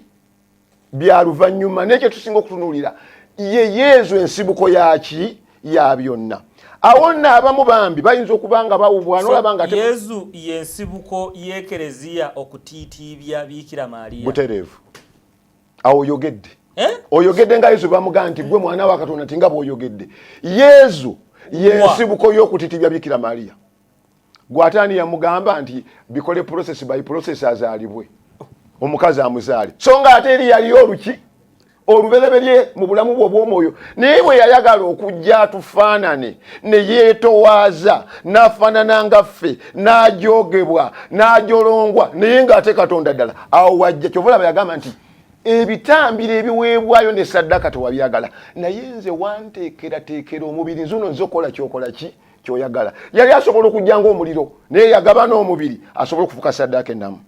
bya luvannyuma. Naye kyetusinga okutunuulira ye Yezu, ensibuko yaki ya byonna. Awo nno abamu bambi bayinza okuba nga bawubwa nolaba nga Yezu yensibuko y'ekereziya okutiitiibya Biikira Maria. Butereevu awo oyogedde, eh? Oyogedde nga Yezu bamugamba nti gwe mwana wa Katonda, nti nga bw'oyogedde. Yezu yensibuko y'okutiitiibya Biikira Maria. Gwataani yamugamba nti bikole process by process azaalibwe omukazi amuzaale, so nga ate eri yaliyo oluki olubereberye mu bulamu bwe obw'omwoyo. Naye bwe yayagala okujja atufaanane ne yeetowaaza n'afaanana nga ffe, n'ajogebwa n'ajolongwa, naye ng'ate Katonda ddala. Awo wajja kyova olaba yagamba nti ebitambiro ebiweebwayo ne saddaka tewabyagala, naye nze wanteekerateekera omubiri, nzuno nze okukola kyokola ki kyoyagala. Yali asobola okujja ng'omuliro, naye yagaba n'omubiri asobole okufuuka saddaaka ennamu.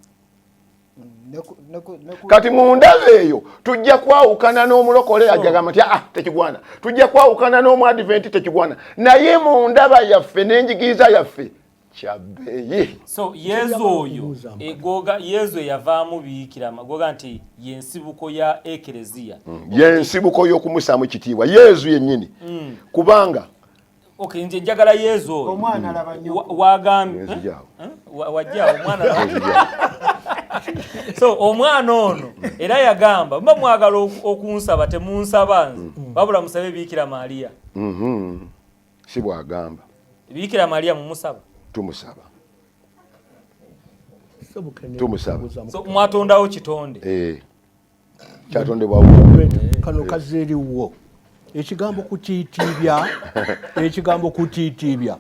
Kati mu ndaba eyo tujja kwawukana n'omulokole ajagamba nti ah, tekigwana, tujja kwawukana n'omuadventi tekigwana, naye mu ndaba yaffe n'enjigiriza yaffe kyabbeeyi. So Yezu oyo egoga Yezu eyavaamu Biikira goga nti yensibuko ya ekereziya, yensibuko y'okumusaamu ekitiibwa Yezu yennyini, kubanga okay, nze njagala Yezu oyo omwana alaba nnyo wagambye wajja omwana. So omwana ono era yagamba mba mwagala okunsaba temunsaba nze, wabula musabe Biikira Maria. Si bwagamba Biikira Maria mumusaba? Tumusaba, tumusaba. So mwatondawo kitonde? Eh. Kyatondebwawo. Kano kazeeriwo ekigambo kutiitiibya. Ekigambo kutiitiibya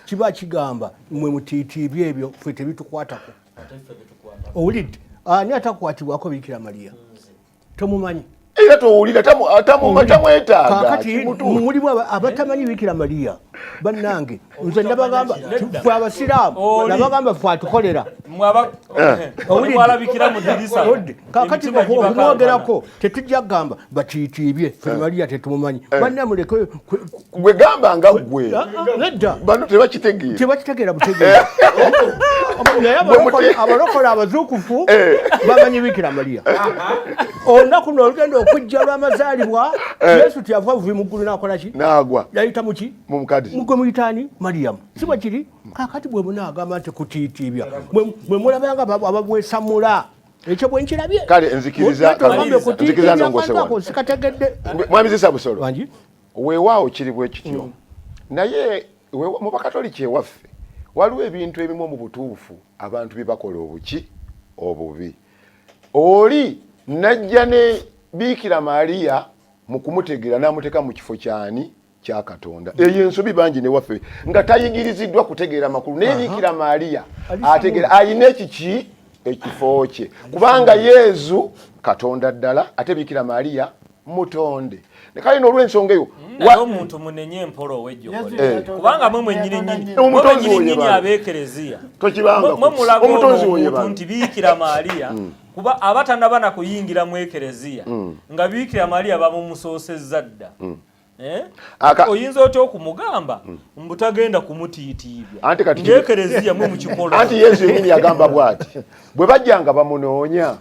kiba kigamba mwe mutiitiibya ebyo, ffe tebitukwatako. Owulidde? Ani atakwatibwako Biikira Mariya? Tomumanyi? Era towulira tamwetaaga. Kakati mulimu abatamanyi Bikira Mariya. Bannange, nze nabagamba ffe abasiraamu, nabagamba ffe atukolera. Kakati okumwogerako tetujja kugamba batiitiibye, ffe Mariya tetumumanyi. Banna muleke. Gwe gamba nga gwe. Nedda. Bano tebakitegeera. Tebakitegeera butegeera, naye abalokole abazuukufu bamanyi Bikira Mariya. Olunaku luno olugenda okujja lw'amazaalibwa, Yesu teyava buvi mu ggulu n'akola ki? N'agwa. Yayita muki? Mu mukazi. Mugwe muyitaani Mariyamu, si bwe kiri? Kakati bwe munaagamba nti kutiitiibya, bwe mulabanga ababwesamula, ekyo bwe nkirabye. Kale nzikiriza nzikiriza ndongose wano. Sikategedde. Mwami Zisa Busolo, weewaawo kiri bwe kityo, naye mu bakatoliki ewaffe waliwo ebintu ebimu mu butuufu abantu bye bakola obuki obubi. Oli najja ne Biikira Mariya mu kumutegeera n'amuteeka mu kifo kyani? Kya Katonda. Eyo ensobi bangi newaffe nga tayigiriziddwa kutegeera makulu, naye Biikira Mariya ategeera, ayina ekiki ekifo kye, kubanga Yezu Katonda ddala, ate Biikira Mariya mutonde. Kale n'olwensonga eyo naye omuntu munenye empola owejjokole, kubanga mwe mwennyini nnyini, mwe mwennyini nnyini ab'ekereziya mwe mulaga omuntu nti Biikira Mariya, kuba aba tanaba na kuyingira mu ekereziya nga Biikira Mariya bamumusoosezza dda. Eh? Oyinza otya okumugamba mbu tagenda kumutiitiibya ng'ekereziya mwe mukikola? Anti Yesu yennyini yagamba bw'ati, bwe bajjanga bamunoonya,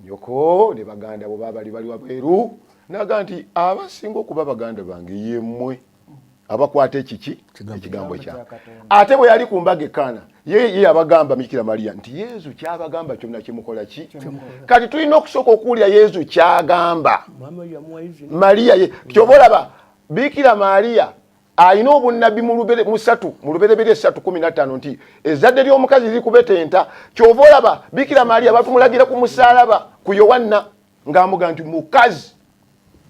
nyoko ne baganda bo babali bali wabweru, naga nti abasinga okuba baganda bange yemmwe abakwata ekiki ekigambo kya. Ate bwe yali ku mbaga ekaana, ye yabagamba Bikira Mariya nti Yezu kyabagamba kyonna kimukola ki. Kati tulina okusooka okuwulira Yezu kyagamba Mariya ye. Kyoba olaba Bikira Mariya alina obunnabbi musatu mu Lubereberye 3:15 nti ezzadde ly'omukazi liri kubetenta. Kyova olaba Bikira Mariya batumulagira ku musaalaba ku Yowanna ng'amuga nti mukazi,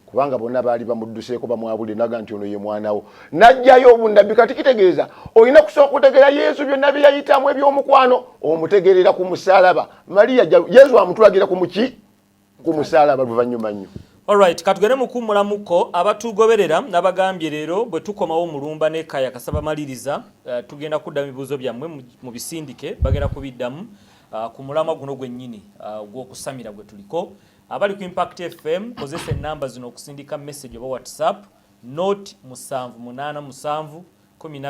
kubanga bonna baali bamudduseeko bamwabudde, naga nti ono ye mwana wo, n'ajjayo obunnabbi. Kati kitegeeza olina kusooka kutegeera Yesu byonna bye yayitamu eby'omukwano, omutegeerera ku musaalaba. Mariya Yesu amutulagira ku muki? Ku musaalaba luvannyuma nnyo. Alright, katugende mu kuwummulamuko. Abatugoberera nabagambye leero bwe tukomawo mulumba ne Kaya kasaba maliriza, tugenda kuddamu ebibuuzo byammwe mu bisindike, bagenda kubiddamu ku mulamwa guno gwennyini ogw'okusamira gwe tuliko. Abali ku Impact FM, kozesa enamba zino okusindika message oba WhatsApp: not 787 12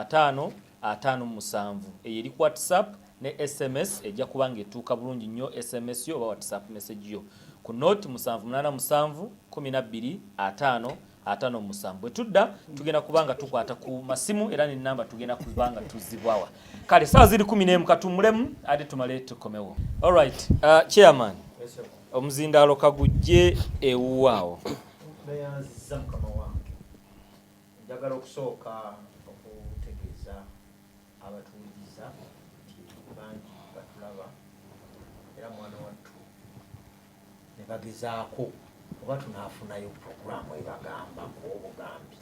5 57. Eyo eri ku WhatsApp ne SMS, ejja kuba ng'etuuka bulungi nnyo SMS yo oba WhatsApp message yo ku not 787 12 5 57. Bwe tudda tugenda kuba nga tukwata ku masimu, era nenamba tugenda kuba nga tuzibwawa. Kale saawa ziri 11, katumulemu ate tumale tukomewo. Alright, chairman, omuzindaalo kagujje ewuwaawo. Neyanziza mukama wange. Njagala okusooka okutegeeza abatuwuliriza nti bangi batulaba, era mwana wattu ne bagezaako oba tunaafunayo puroguramu ebagambako obugambi.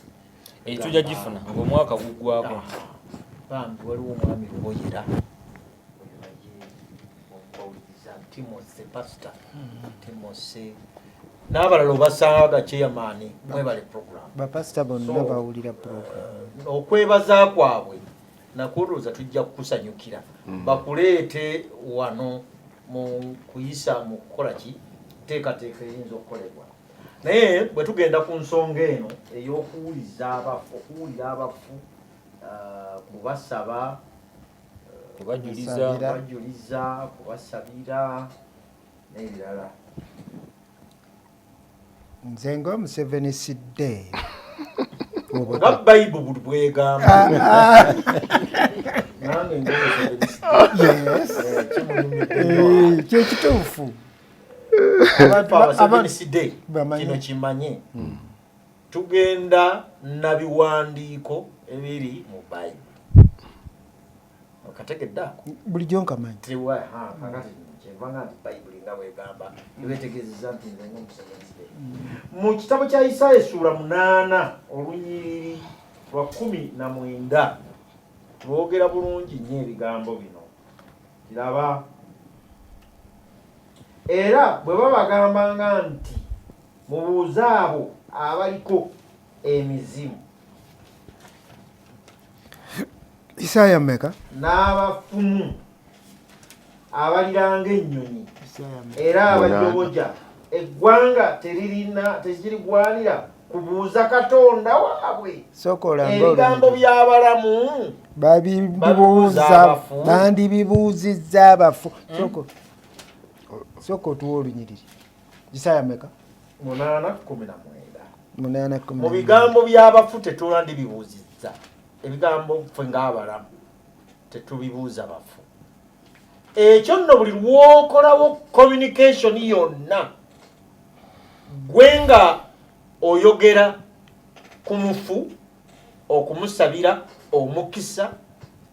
Tujja gifuna ng'omwaka guggwako. Bambi, waliwo omwami Luboyera, oyo naye okubawuliriza, Timothy, Pastor Timothy n'abalala obasanga ga chairman, mwebale program. Bapasita bonna bawulira program. Okwebaza kwabwe nakulowooza tujja kukusanyukira, bakuleete wano mu kuyisa mu kukola ki teekateeka eyinza okukolebwa. Naye bwe tugenda ku nsonga eno ey'okuwuliza abafu, okuwulira abafu, kubasaba, kubajuliza, Kubasabira. kubajuliza, kubasabira n'ebirala. Nze nga omuseveniside Nga Bayibuli bwegamba, nange Yes. nga Kyekituufu. abaseveniside Bamanyi. kino kimanye, tugenda na biwandiiko ebiri mu Bayibuli. Okategedde ako? Bulijjo nkamanyi. Kakati kyenvanga nti Bayibuli nga bwegamba ebetegeezeza nti nze ngaomuseveniside, mu kitabo kya Isaaya essuula 8 olunyiriri lwa 19, lwogera bulungi nnyo ebigambo bino. Kiraba era bwe babagambanga nti mubuuze abo abaliko emizimu. Isaaya mmeka? N'abafumu abaliranga ennyonyi Isaaya mmeka? era abajoboja, eggwanga teririna tekirigwanira kubuuza Katonda waabwe. Sooka olange Ebigambo olunyiriri. by'abalamu Babibuuza babibuuza abafu. Bandibibuuzizza abafu. Sooka otuwa olunyiriri. Isaaya mmeka? 8:19. 8:19. Mu bigambo by'abafu tetulandibibuuzizza. Ebigambo ffe ng'abalamu tetubibuuza bafu. Ekyo nno buli lwokolawo communication yonna, gwe nga oyogera ku mufu okumusabira omukisa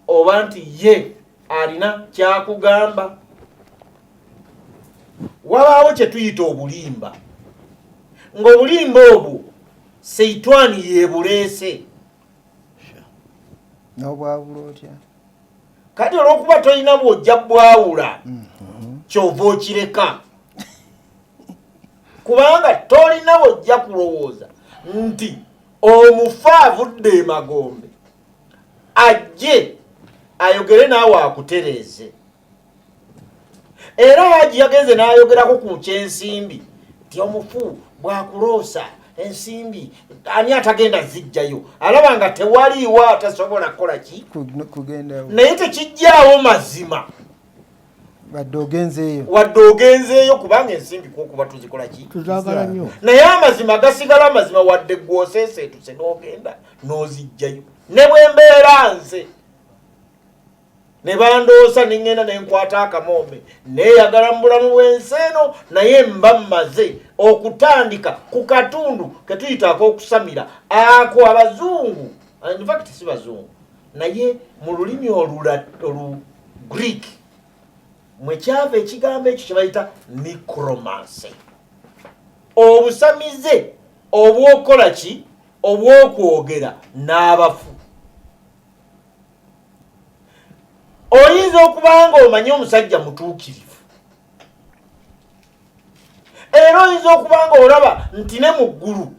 oba nti ye alina kyakugamba, wabaawo kye tuyita obulimba, ng'obulimba obwo seitwani yebuleese. N'obwawula otya? Kati olwokuba tolina bw'ojja bwawula, kyova okireka, kubanga tolina bw'ojja kulowooza nti omufu avudde emagombe ajje ayogere naawe akutereeze. Era Haji yagenze n'ayogerako ku kyensimbi nti omufu bw'akuloosa ensimbi, ani atagenda zijjayo alaba nga tewaliiwo atasobola kukola ki? Kugendawo. Naye tekijjaawo mazima. Wadde ogenzeeyo. Wadde ogenzeeyo, kubanga ensimbi kwokuba tuzikola ki? Tuzaagala nnyo. Naye amazima gasigala amazima, wadde gwoseeseetuse n'ogenda n'ozijjayo. Ne bwe mbeera nze ne bandoosa neŋŋenda nenkwata akamombe neeyagala mu bulamu bw'ensi eno, naye mba mmaze okutandika ku katundu ketuyita ak'okusamira ako abazungu, in fact si bazungu, naye mu lulimi olu Greek mwekyava ekigambo ekyo kye bayita necromancy, obusamize obw'okukola ki? Obw'okwogera n'abafu. Oyinza okuba nga omanyi omusajja mutuukirivu, era oyinza okuba nga olaba nti ne mu ggulu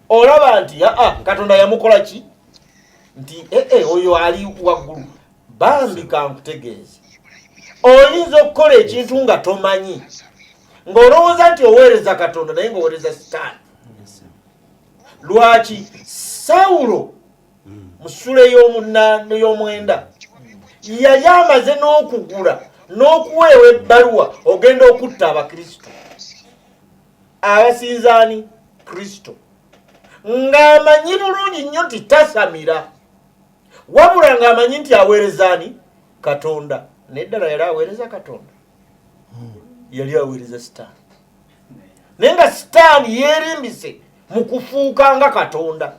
olaba nti aa, Katonda yamukola ki, nti ee, oyo ali waggulu. Bambi kankutegeeze, oyinza okukola ekintu nga tomanyi. Ng'olowooza nti oweereza Katonda naye ng'oweereza Sitaani. Lwaki Sawulo mu ssula ey'omwenda yali amaze n'okugula n'okuweewa ebbaluwa ogenda okutta Abakristo abasinzaani Kristo, ng'amanyi bulungi nnyo nti tasamira, wabula ng'amanyi nti aweerezaani Katonda. Naye ddala yali aweereza Katonda? Yali aweereza Sitaani, naye nga Sitaani yeerimbise mu kufuuka nga Katonda.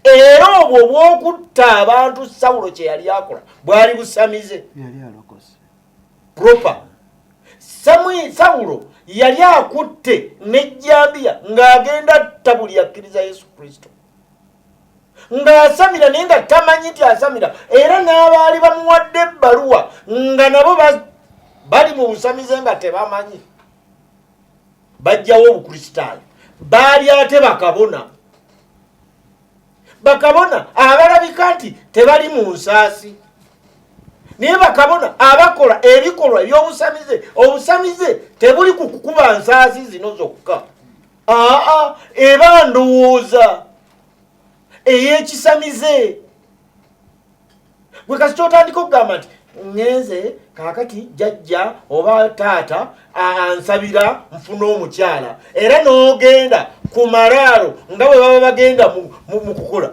Era obwo obw'okutta abantu Sawulo kye yali akola bwali busamize proper. Sawulo yali akutte n'ejjambiya ng'agenda atta buli akkiriza Yesu Kristo, ng'asamira naye nga tamanyi nti asamira. Era n'abaali bamuwadde ebbaluwa nga nabo bali mu busamize nga tebamanyi. Bajjawo Obukristaayo, baali ate bakabona, bakabona abalabika nti tebali mu nsaasi, naye bakabona abakola ebikolwa eby'obusamize. Obusamize tebuli ku kukuba nsaasi zino zokka, aa eba ndowooza ey'ekisamize. Gwe kasita otandika okugamba nti ŋŋenze kaakati jjajja oba taata ansabira nfune omukyala, era n'ogenda ku malaalo nga bwe baba bagenda mu kukola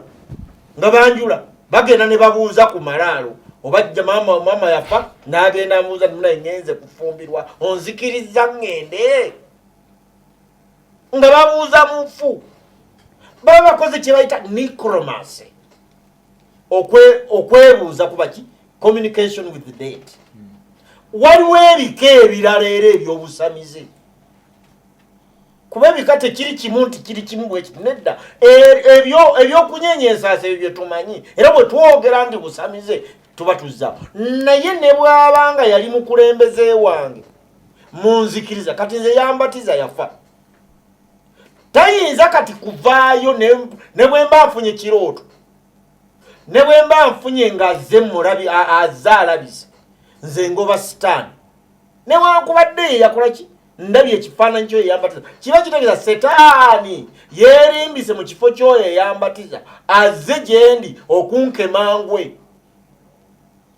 nga banjula, bagenda ne babuuza ku malaalo, oba maama, maama yafa n'agenda amubuuza nti munaye ŋŋenze kufumbirwa, onzikiriza ŋŋende? Nga babuuza mufu, baba bakoze kye bayita necromancy, okwebuuza kuba ki communication with the dead. Waliwo ebika ebirala era ebyobusamize, kuba ebika tekiri kimu nti kiri kimu bwekiti, nedda. Ebyokunyeenya ensaasi ebyo byetumanyi, era bwe twogera nti busamize tuba tuzza. Naye ne bw'abanga yali mukulembeze wange munzikiriza, kati nze yambatiza yafa, tayinza kati kuvaayo. Ne bwe mba nfunye kirooto, ne bwe mba nfunye ng'azze mulabi, azze alabise, nze ngoba Sitaani, newankubadde ye yakola ki, ndabye ekifaananyi kyoyo eyambatiza. Kiba kitegeeza Setaani yeerimbise mu kifo ky'oyo eyambatiza, azze gye ndi okunkemangwe,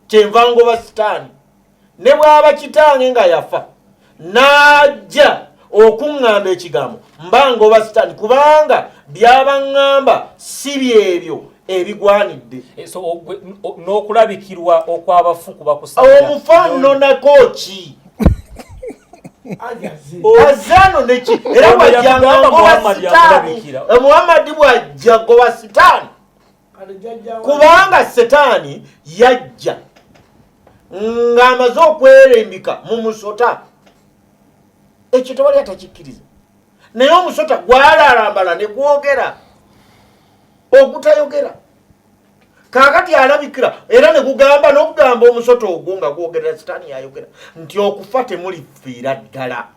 kyenva ngoba Sitaani. Ne bw'aba kitange nga yafa n'ajja okuŋŋamba ekigambo, mba ngoba Sitaani, kubanga byaba ŋŋamba si byebyo ebigwanidde. So n'okulabikirwa okw'abafu kuba kusamira. Omufa nnonako ki? Azaano neki? Era Ono bwajjanga yatugamba ngoba Muhammad Sitaani. yamulabikira. Muhammadi bwajja goba Sitaani, kubanga Setaani yajja ng'amaze okwerembika mu musota. Ekyo tewali atakikkiriza, naye omusota gwalalambala ne gwogera ogutayogera. Kaakati alabikira era ne gugamba n'okugamba omusota ogwo nga gwogerera, Sitaani yayogera nti okufa temulifiira ddala.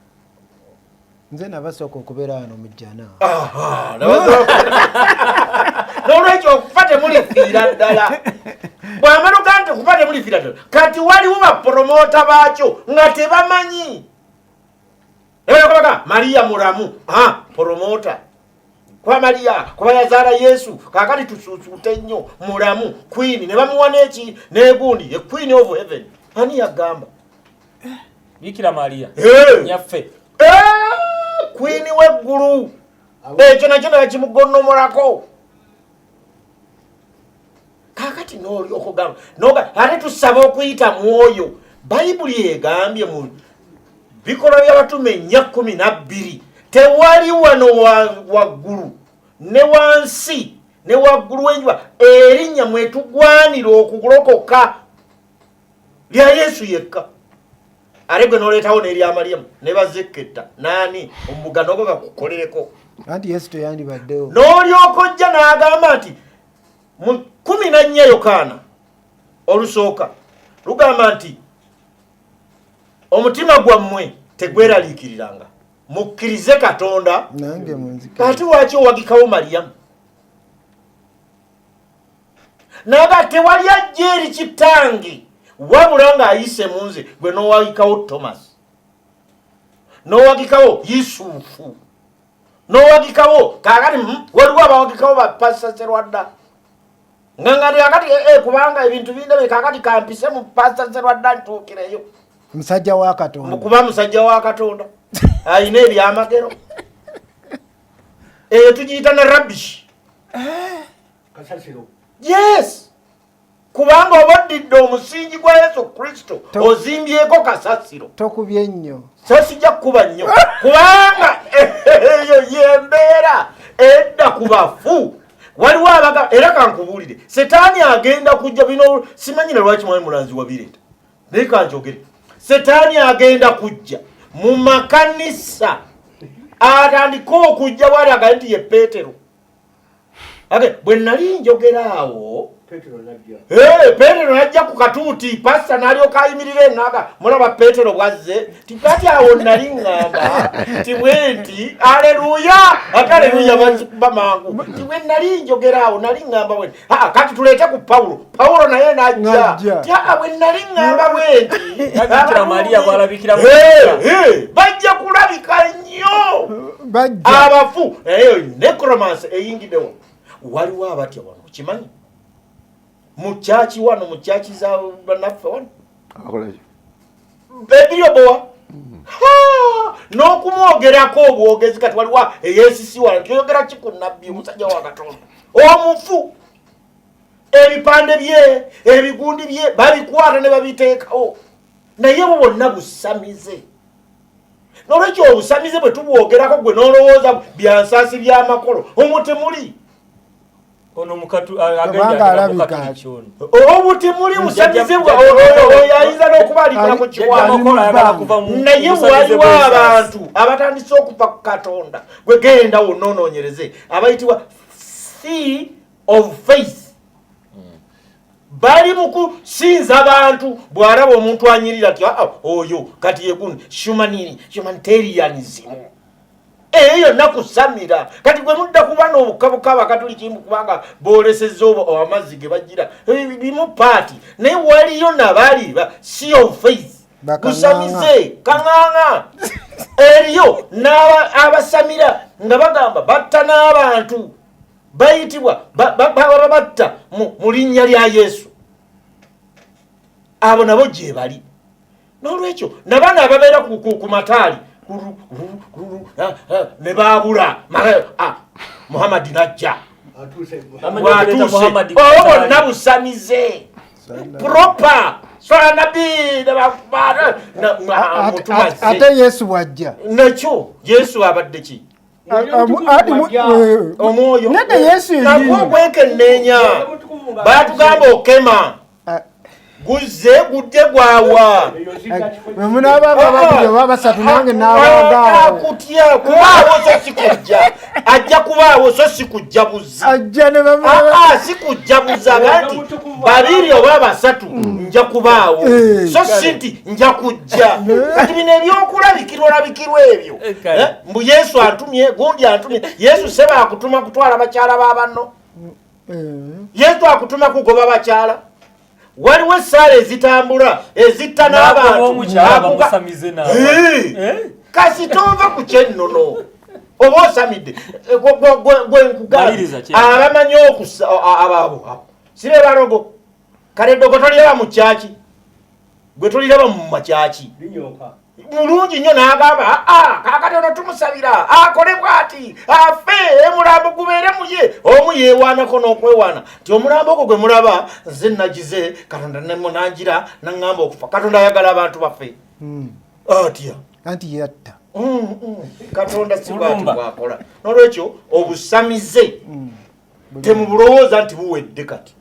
Nze nabasooka okubeera wano mu jjana. Aha, n'olwekyo okufa temulifiira ddala. Bw'amanuka nti okufa temulifiira ddala, kati waliwo bapromota baakyo nga tebamanyi. Ebaga Mariya mulamu, promota kuba Mariya kuba yazaala Yesu, kakati tusuusuute nnyo mulamu, queen ne bamuwa n'eki n'egundi, e queen of heaven. Ani yagamba? Bikira Maria nyaffe. Queen w'eggulu, ekyo nakyo nebakimugonnomolako. Kakati n'olyoka ogamba noga ate tusaba okuyita mwoyo. Bayibuli egambye mu Bikolwa by'Abatume 4:12, tewali wano waggulu ne wansi ne waggulu w'enjuba erinnya mwetugwanira okulokoka lya Yesu yekka. Ate gwe n'oleetawo n'erya Mariyamu ne bazekketta naani omugano gwo bakukolereko. Anti Yesu teyandibaddewo. N'olyoka ojja n'agamba nti mu 14 Yokaana olusooka lugamba nti omutima gwammwe tegweraliikiriranga, mukkirize Katonda. Nange munzikirize. Ate lwaki owagikawo Mariyamu? Naga tewali ajja eri kitange wabula ng'ayise mu nze. Gwe n'owagikawo Thomas. N'owagikawo Yusufu, n'owagikawo kakati waliwo abawagikawo ba Pasita Serwadda nga kakati kubanga ebintu bindebe kakati kampise mu Pasita Serwadda ntuukireyo. Musajja wa Katonda. Kuba musajja wa Katonda alina ebyamagero. Eyo tugiyita ne rubbish. Yes, kubanga oba oddidde omusingi gwa Yesu Kristo ozimbyeko kasasiro. Tokubye nnyo. So sijja kukuba nnyo kubanga eyo yembeera edda ku bafu. Waliwo abaga era kankubuulire, Setaani agenda kujja bino simanyi na lwaki mwami Mulanzi wabireeta, naye kanjogere. Setaani agenda kujja mu makanisa atandike okujja bwali agaye nti ye Peetero. Bwe nali njogera awo Petero najja ku katuuti, pasita n'alyoka ayimirira enaga mulaba Petero bwazze tikati awo nali ŋŋamba ti bwe nti aleluya ate aleluya bazikuba mangu ti bwe nali njogera awo nali ŋŋamba bwe nti kati tuleete ku Pawulo, Pawulo naye n'ajja ti bwe nali ŋŋamba bwe nti bajja kulabika nnyo abafu. Eyo necromancy eyingiddewo. Waliwo abatya wano okimanyi mu kyaki wano mu kyaki za bannaffe wano ebiryobowa n'okumwogerako obwogezi. Kati waliwo eyesisi wano tyoyogera ki ku nabbi omusajja wa Katonda omufu, ebipande bye ebigundi bye babikwata ne babiteekawo, naye bo bonna busamize. N'olwekyo obusamize bwe tubwogerako gwe n'olowooza byansaasi by'amakolo omwo temuli. Obwo temuli busamize oyo ayinza n'okuba alikira ku kiwano, naye waliwo abantu abatandise okuva ku Katonda. Gwe genda wonna onoonyereze abayitibwa Sea of Faith, bali mu kusinza bantu. Bw'alaba omuntu anyirira ti oyo kati yegundi humanitarianism eyo yonna kusamira. Kati gwe mudda kuba n'obukabuka abakatuliki kubanga boolesezza amazzi ge bagira bimu paati, naye waliyo nabali ba Sea of Faith busamize kaŋŋaŋa eriyo abasamira nga bagamba batta n'abantu bayitibwa baba batta mu linnya lya Yesu. Abo nabo gye bali. N'olwekyo nabano ababeera ku mataali ne baabula Muhammadi najja bwatuuse olwo bonna busamize proper swala nabi ate Yesu bwajja nakyo Yesu abadde ki? Omwoyo nedda Yesu nagwo ogwekenneenya batugamba okema guzze gudde gwawa. Munaabanga babiri oba basatu nange naabanga. Kutya kubaawo so si kujja, ajja kubaawo so si kujja buzzi. Ajja ne si kujja buzzi, aga nti babiri oba basatu nja kubaawo so si nti nja kujja. Kati bino ebyokulabikirwa olabikirwa ebyo mbu Yesu antumye gundi antumye. Yesu seba akutuma kutwala bakyala ba banno, Yesu akutuma kugoba bakyala. Waliwo essaala ezitambula ezitta n'abantu kasi tova ku kyennono oba osamidde gwe nkugambye abamanyi abo si be balogo. Kale eddogo toliraba mu kyaki, gwe toliraba mu makyaki mulungi nnyo n'agamba kaakati ono tumusabira akole bw'ati afe omulambo gubeere muye. Omu yeewaanako n'okwewaana nti omulambo ogwo gwe mulaba nze nagize Katonda nemunangira naŋŋamba okufa. Katonda ayagala abantu baffe atya? Anti yatta. Katonda si bwati bwakola. N'olwekyo obusamize temubulowooza nti buwedde, kati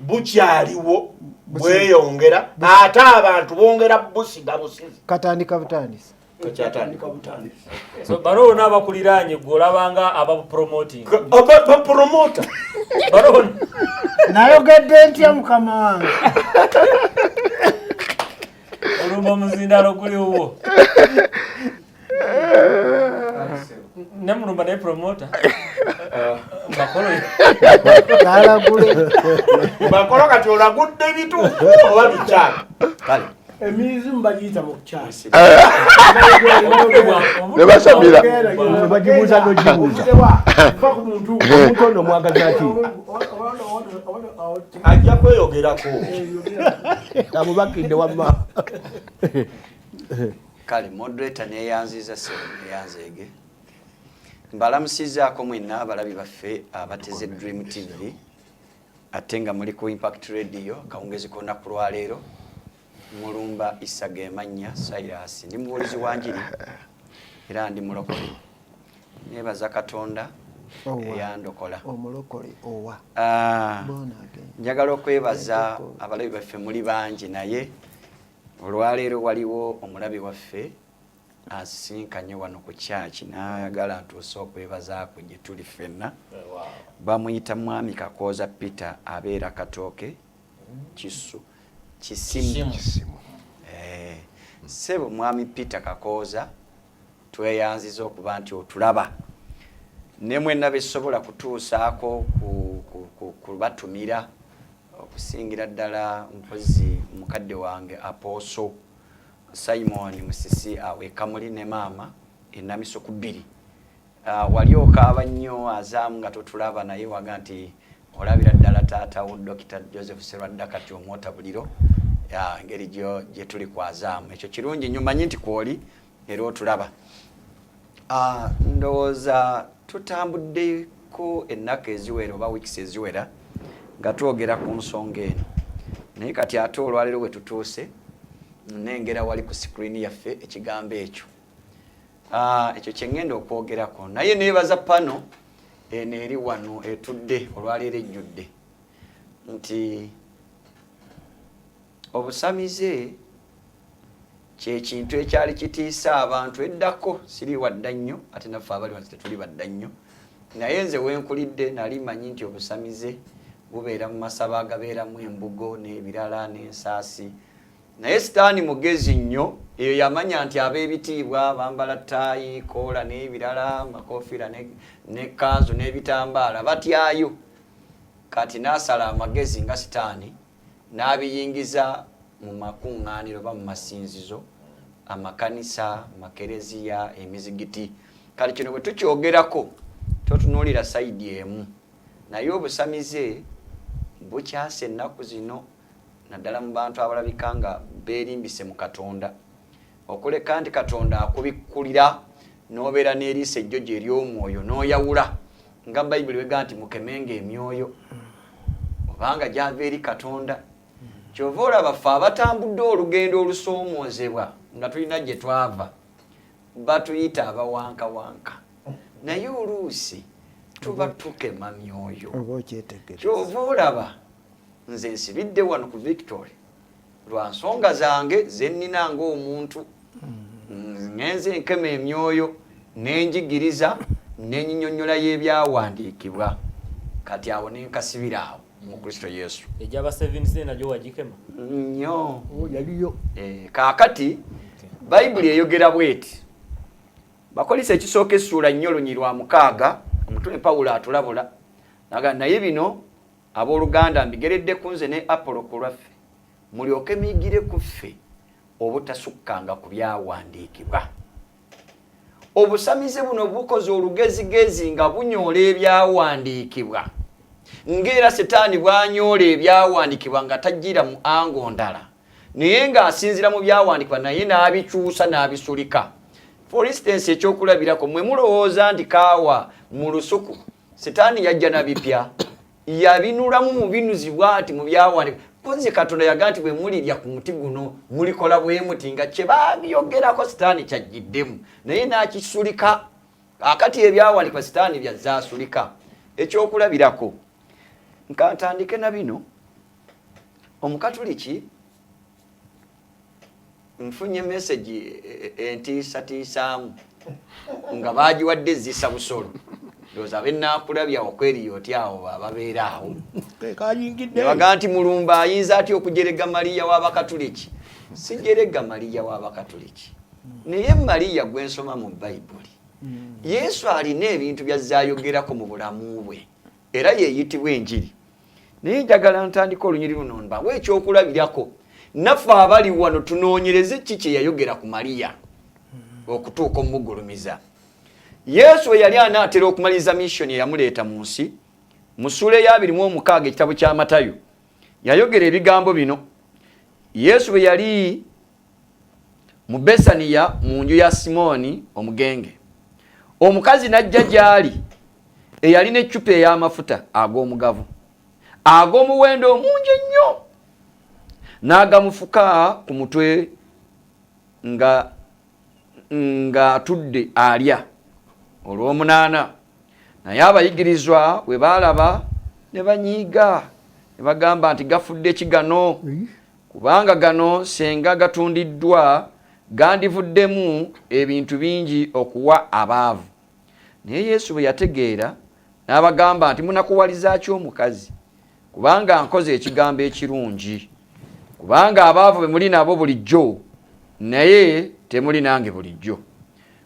bukyaliwo, bweyongera ate abantu bongera busiga busizi. Katandika butandisi. Kakyatandika butandisi. So balo n'abakuliraanye gwe olabanga ababupromoting? Bapromota. Balo nayogedde ntya mukama wange? Olumba omuzindalo guliwo nemulumba naye promota bakolo. Nalagule. Bakolo kati olagudde bituufu oba bikyali? Kale. Emizimu bagiyita mu kyasi. Ne basamira. Bagibuuza n'ogibuuza. Va ku muntu. Omuntu ono omwagaza ki? Ajja kweyogerako. Amubakidde wamma. Kale moderator, neyanziza ssebo, neyanzeege. Mbalamusizaako mwenna abalabi baffe abateze Dream TV, ate nga muli ku Impact Radio akawungezi k'olunaku lwaleero. Mulumba Isa Gemannya Silas, ndi mubuulizi wa njiri era ndi mulokole. Nebaza Katonda Owa. eyandokola. Omulokole owa? Ah, Born again. njagala okwebaza abalabi baffe, muli bangi, naye olwaleero waliwo omulabi waffe asisinkanye wano ku kyaki n'ayagala ntuuse okwebazaako gye tuli ffenna. Bamuyita Mwami Kakooza Peter, abeera Katooke Kisu Kisimu. Eh, ssebo Mwami Peter Kakooza, tweyanziza okuba nti otulaba, ne mwenna besobola kutuusaako kubatumira, okusingira ddala mpozi mukadde wange Apostle Simon Musisi awo ekamuli ne maama enamiso ku 2. Wali okaaba nnyo azaamu nga totulaba, naye waga nti olabira ddala taatawo Dr Joseph Serwadda kati omwota buliro engeri gye tuli kwazaamu. Ekyo kirungi nnyo, manyi nti kwoli era otulaba. Ndowooza tutambuddeko ennaku eziwera oba weeks eziwera nga twogera ku nsonga eno, naye kati ate olwaleero bwe tutuuse nengera wali ku screen yaffe ekigambo ekyo. Ekyo kyeŋŋenda okwogerako, naye neebaza pano eno eri wano etudde olwaleero ejjudde nti obusamize kyekintu ekyali kitiisa abantu eddako. Siri wadda nnyo, ate naffe abali wansi tetuli badda nnyo, naye nze wenkulidde nali manyi nti obusamize bubeera mu masabo agabeeramu embugo n'ebirala n'ensaasi. Naye Sitaani mugezi nnyo, eyo yamanya nti ab'ebitiibwa bambala ttaayi, koola n'ebirala, makofiira ne kanzu n'ebitambaala, batyayo. Kati n'asala amagezi nga Sitaani n'abiyingiza mu makuŋŋaaniro oba mu masinzizo, amakanisa, makereziya, emizigiti. Kati kino bwe tukyogerako totunuulira side emu, naye obusamize bukyasa ennaku zino, naddala mu bantu abalabika nga beerimbise mu Katonda, okuleka nti Katonda akubikkulira n'obeera n'eriiso ejjojo ery'omwoyo n'oyawula, nga Bayibuli wega nti mukemenga emyoyo obanga gyava eri Katonda. Kyova olaba ffe abatambudde olugendo olusoomoozebwa nga tulina gye twava, batuyita abawankawanka, naye oluusi tuba tukema myoyo. Oba okyetegereza. Kyova olaba nze nsibidde wano ku Victory lwa nsonga zange zennina ng'omuntu. Ngenze nkema emyoyo nenjigiriza nenyinyonnyola y'ebyawandiikibwa. Kati awo nenkasibira awo mu Kristo Yesu. Egyaba Seventh nagyo wagikema? Nnyo. Oh, yaliyo. Eh, kaakati Bayibuli eyogera bweti, Bakolisa ekisooka essuula nnyo olunyi lwa 6, omutume Pawulo atulabula naga, "Naye bino, abooluganda, mbigeredde ku nze ne Apolo ku lwaffe, mulyoke muyigire ku ffe obutasukkanga ku byawandiikibwa." Obusamize buno bukoze olugezigezi nga bunyoola ebyawandiikibwa, ng'era Setaani bw'anyoola ebyawandiikibwa nga tajjira mu ango ndala, naye ng'asinzira mu byawandiikibwa, naye n'abikyusa n'abisulika. For instance, ekyokulabirako, mwe mulowooza nti Kaawa mu lusuku Setaani yajja na bipya? Yabinulamu mu binuzi bw'ati mu byawandiikibwa. Kozi Katonda yagaa nti bwe mulirya ku muti guno mulikola bwe muti, nga kye babyogerako Sitaani kyajjiddemu, naye n'akisulika. Akati ebyawandiikibwa Sitaani byazaasulika. Ekyokulabirako, nkantandike na bino. Omukatuliki, nfunye message entiisatiisaamu nga bagiwadde ezisa busolo. Ndowooza abenaakulabya okweriyo oti awo ababeera awo kayingidde. Nebagaa nti Mulumba ayinza atya okujerega Mariya w'Abakatuliki? Sijerega Mariya w'Abakatuliki, naye Mariya gwensoma mu Bayibuli, Yesu alina ebintu byazaayogerako mu bulamu bwe, era yeeyitibwa enjiri. Naye njagala ntandika olunyiri luno mbawe ekyokulabirako. Naffe abali wano tunoonyereze ki kye yayogera ku Mariya okutuuka omugulumiza. Yesu bwe yali anaatera okumaliriza mission eyamuleeta mu nsi, mu ssuula eya 26 ekitabo kya Matayo, yayogera ebigambo bino. Yesu bwe yali mu Besaniya mu nju ya Simooni omugenge, omukazi n'ajja gy'ali eyalina eccupa ey'amafuta ag'omugavu ag'omuwendo omungi ennyo, n'agamufuka ku mutwe ng'atudde alya. Olw'omunaana, naye abayigirizwa bwe baalaba ne banyiiga ne bagamba nti gafudde ki gano? Kubanga gano senga gatundiddwa gandivuddemu ebintu bingi okuwa abaavu. Naye Yesu bwe yategeera n'abagamba nti munakuwaliza ki omukazi? Kubanga nkoze ekigambo ekirungi. Kubanga abaavu be muli nabo bulijjo, naye temuli nange bulijjo.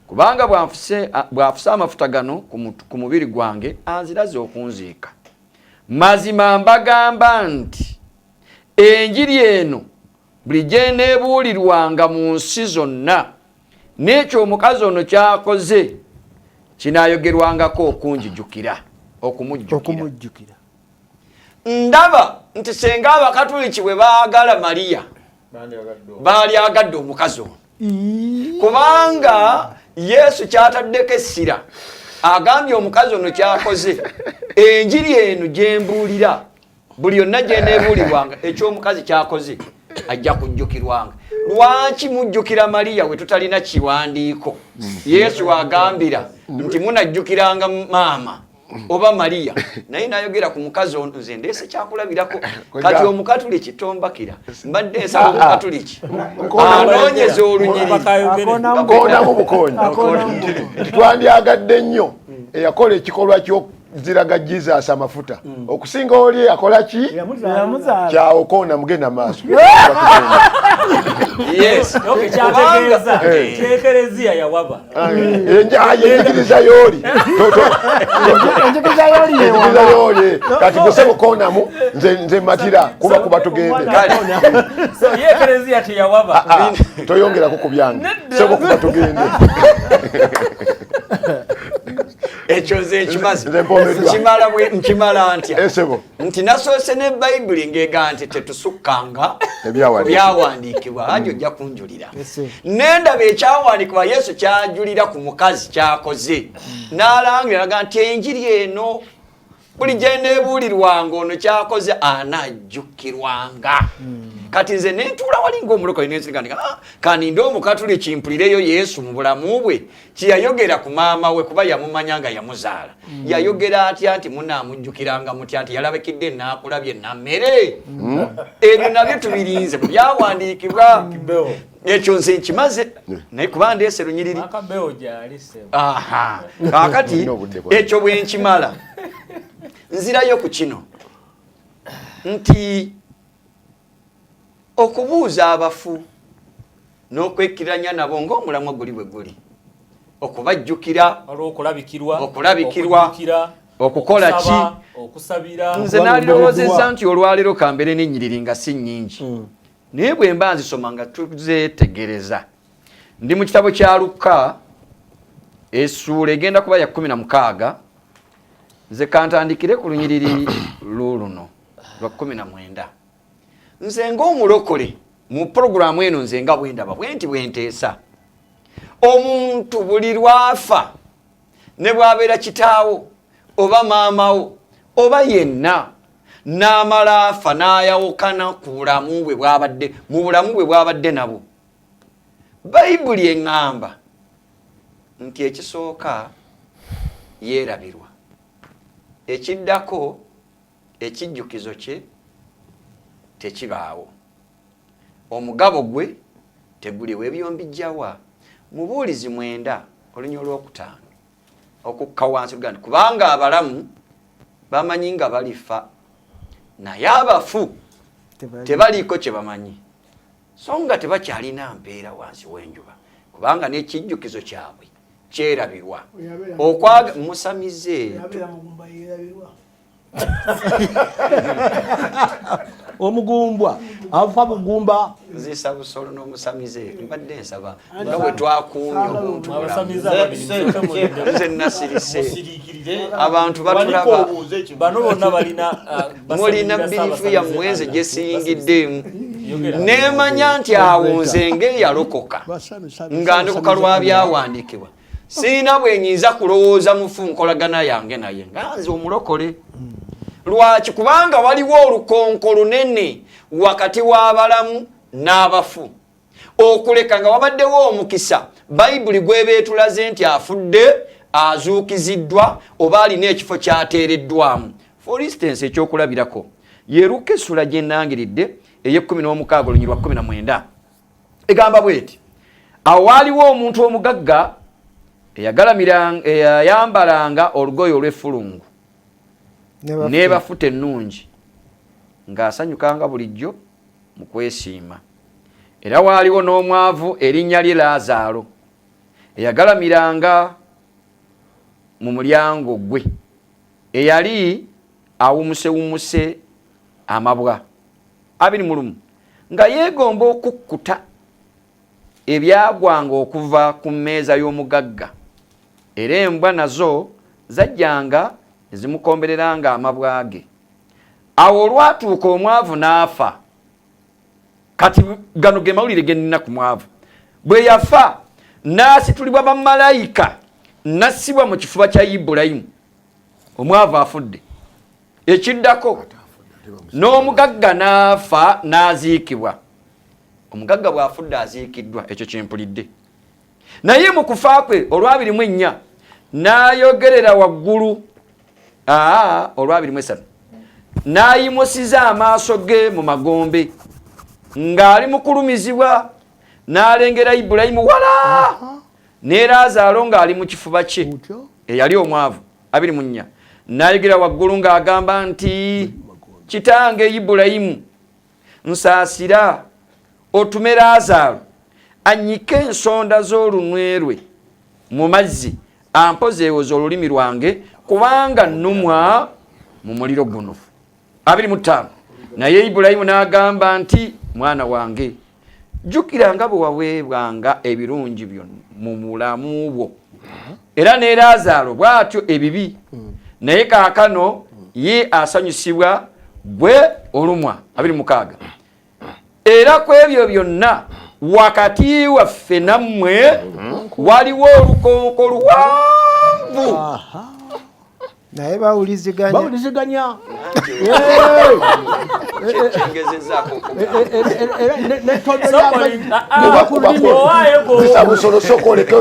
Kubanga bw'afuse amafuta gano ku mubiri gwange, anziraze okunziika. Mazima mbagamba nti enjiri eno buli gy'eneebuulirwanga mu nsi zonna, n'ekyo omukazi ono ky'akoze kinaayogerwangako okunjijukira, okumujjukira. Ndaba nti senga Abakatuliki bwe baagala Mariya, baalyagadde omukazi ono, kubanga Yesu kyataddeko essira, agambye omukazi ono kyakoze, enjiri eno gyembuulira buli yonna gyeneebuulirwanga, ekyomukazi kyakoze ajja kujjukirwanga. Lwaki mujjukira Mariya we tutalina kiwandiiko? Yesu agambira nti munajjukiranga maama oba Mariya, naye nayogera ku mukazi ono. Nze ndeese kyakulabirako. Kati Omukatuliki tombakira, mbadde nsaba Omukatuliki anoonyeza olunyiriri. Nkonamu bukonyi nti twandyagadde nnyo eyakola ekikolwa ky'okuziraga Jesus amafuta okusinga oli eyakola ki kyawokoona. Mugenda maaso. Yes. Okay, kyategeeza kyekereziya yawaba. Enjigiriza yooli. Enjigiriza yooli. Enjigiriza yooli. Kati gwe sebokonamu, nze matira kuba tugende. So ye ekereziya teyawaba. Ah, ah, toyongerako ku byange, sebo, kuba tugende. Ekyo nze nkimaze. Nze mpomeddwa. Nkimala ntya? Esebo. Nti nasoose ne Bayibuli ng'ega nti tetusukkanga Ebyawandiikibwa. byawandiikibwa, anti ojja kunjulira. Nendaba ekyawandiikibwa Yesu kyajulira ku mukazi kyakoze, n'alangira aga nti enjiri eno buli gyeneebuulirwanga, ono kyakoze anajjukirwanga. Kati nze nentuula wali ng'omulokole nensirika nti kaninde Omukatuliki mpulireyo Yesu mu bulamu bwe kyeyayogera ku maama we, kuba yamumanya nga yamuzaala. Yayogera atya nti munaamujjukiranga mutya nti yalabikidde naakulabye nammere? Ebyo nabyo tubirinze mu byawandiikibwa. Ekyo nze nkimaze, naye kuba ndeese lunyiriri. Makabeo gyali sebo. Aha, kaakati Olina obudde bwa- ekyo bwe nkimala nzirayo ku kino nti okubuuza abafu n'okwekiranya nabo ng'omulamwa guli bwe guli okubajjukira, waliwo okulabikirwa, Okulabikirwa, okujjukira, okukola ki? okusaba, okusabira. Nze nalirowoozezza nti olwaleero kambeere n'ennyiriri nga si nnyingi, naye bwe mba nzisoma nga tuzeetegereza, ndi mu kitabo kya Lukka, essuula egenda kuba ya 16. Nze kantandikire ku lunyiriri luuluno lwa 19. Nze ng'omulokole mu puroguramu eno, nze nga bwe ndaba bwe nti bwe nteesa, omuntu buli lwafa, ne bw'abeera kitaawo oba maamawo oba yenna, n'amala afa n'ayawukana ku bulamu bwe bwabadde mu bulamu bwe bwabadde nabwo, Bayibuli eŋŋamba nti ekisooka yeerabirwa, ekiddako ekijjukizo kye tekibaawo, omugabo gwe teguliwo. Ebyo mbijjawa? Mubuulizi 9 olunya olwokutaano okukka wansi luga nti kubanga abalamu bamanyi nga balifa, naye abafu tebaliiko kye bamanyi, so nga tebakyalina mpeera wansi w'enjuba, kubanga n'ekijjukizo kyabwe kyerabirwa. Okwaga musamize. Yabeera mugumba, yeerabirwa. Omugumbwa afa bugumba. Nzisa busolo n'omusamize mbadde nsaba nga bwe twakuumye obuntu bulamu. Abasamize ababiri musooke mulinde. Nze nasirise. Musiriikirire. Abantu Wanika batulaba. obuuze ekibuuzo. Bano bonna balina Mulina basamiriza birifu Ssaabasamize yammwe nze Allah. gye siyingiddemu. Yogera. Neemanya nti awo nze ng'eyalokoka nga ndi ku kalwa byawandiikibwa sirina bwe nyinza kulowooza mufu nkolagana yange naye nga nze omulokole. Lwaki? Kubanga waliwo olukonko lunene wakati w'abalamu n'abafu, okuleka nga wabaddewo omukisa Bayibuli gwebeetulaze nti afudde azuukiziddwa oba alina ekifo kyateereddwamu. For instance, ekyokulabirako yeruka essula gye nnangiridde ey'ekkumi n'omukaaga olunyirwa 19 egamba bweti: awo waaliwo omuntu omugagga eyayambalanga olugoye olw'effulungu n'ebafuta ennungi, ng'asanyukanga bulijjo mu kwesiima. Era waaliwo n'omwavu erinnya lye Laazaalo, eyagalamiranga mu mulyango gwe, eyali awumusewumuse amabwa 21, nga yeegomba okukkuta ebyagwanga okuva ku mmeeza y'omugagga, era embwa nazo zajjanga ne zimukombereranga amabwa ge. Awo olwatuuka omwavu n'afa. Kati gano ge mawulire ge nnina ku mwavu. Bwe yafa n'asitulibwa bamalayika n'assibwa mu kifuba kya Ibulayimu. Omwavu afudde. Ekiddako n'omugagga n'afa n'aziikibwa. Omugagga bw'afudde aziikiddwa, ekyo kyempulidde. Naye mu kufa kwe olwabiri mu ennya n'ayogerera waggulu, 23 n'ayimusiza amaaso ge mu magombe ng'ali mu kulumizibwa, n'alengera Ibulayimu wala ne Laazaalo ng'ali mu kifuba kye eyali omwavu. 24 n'ayogera waggulu ng'agamba nti, Kitange Ibulayimu, nsaasira otume Laazaalo annyike ensonda z'olunwe lwe mu mazzi ampozeewoze olulimi lwange, kubanga nnumwa mu muliro guno. 25 naye Ibulayimu n'agamba nti, mwana wange, jjukira nga bwe waweebwanga ebirungi byo mu bulamu bwo, era ne Laazaalo bw'atyo ebibi, naye kaakano ye asanyusibwa, gwe olumwa. 26 era ku ebyo byonna wakati waffe nammwe waliwo olukonko luwanvu. Naye bawuliziganya. Bawuliziganya. Kyengezezaako okugamba. Era n'ettondo Busolo sokoleke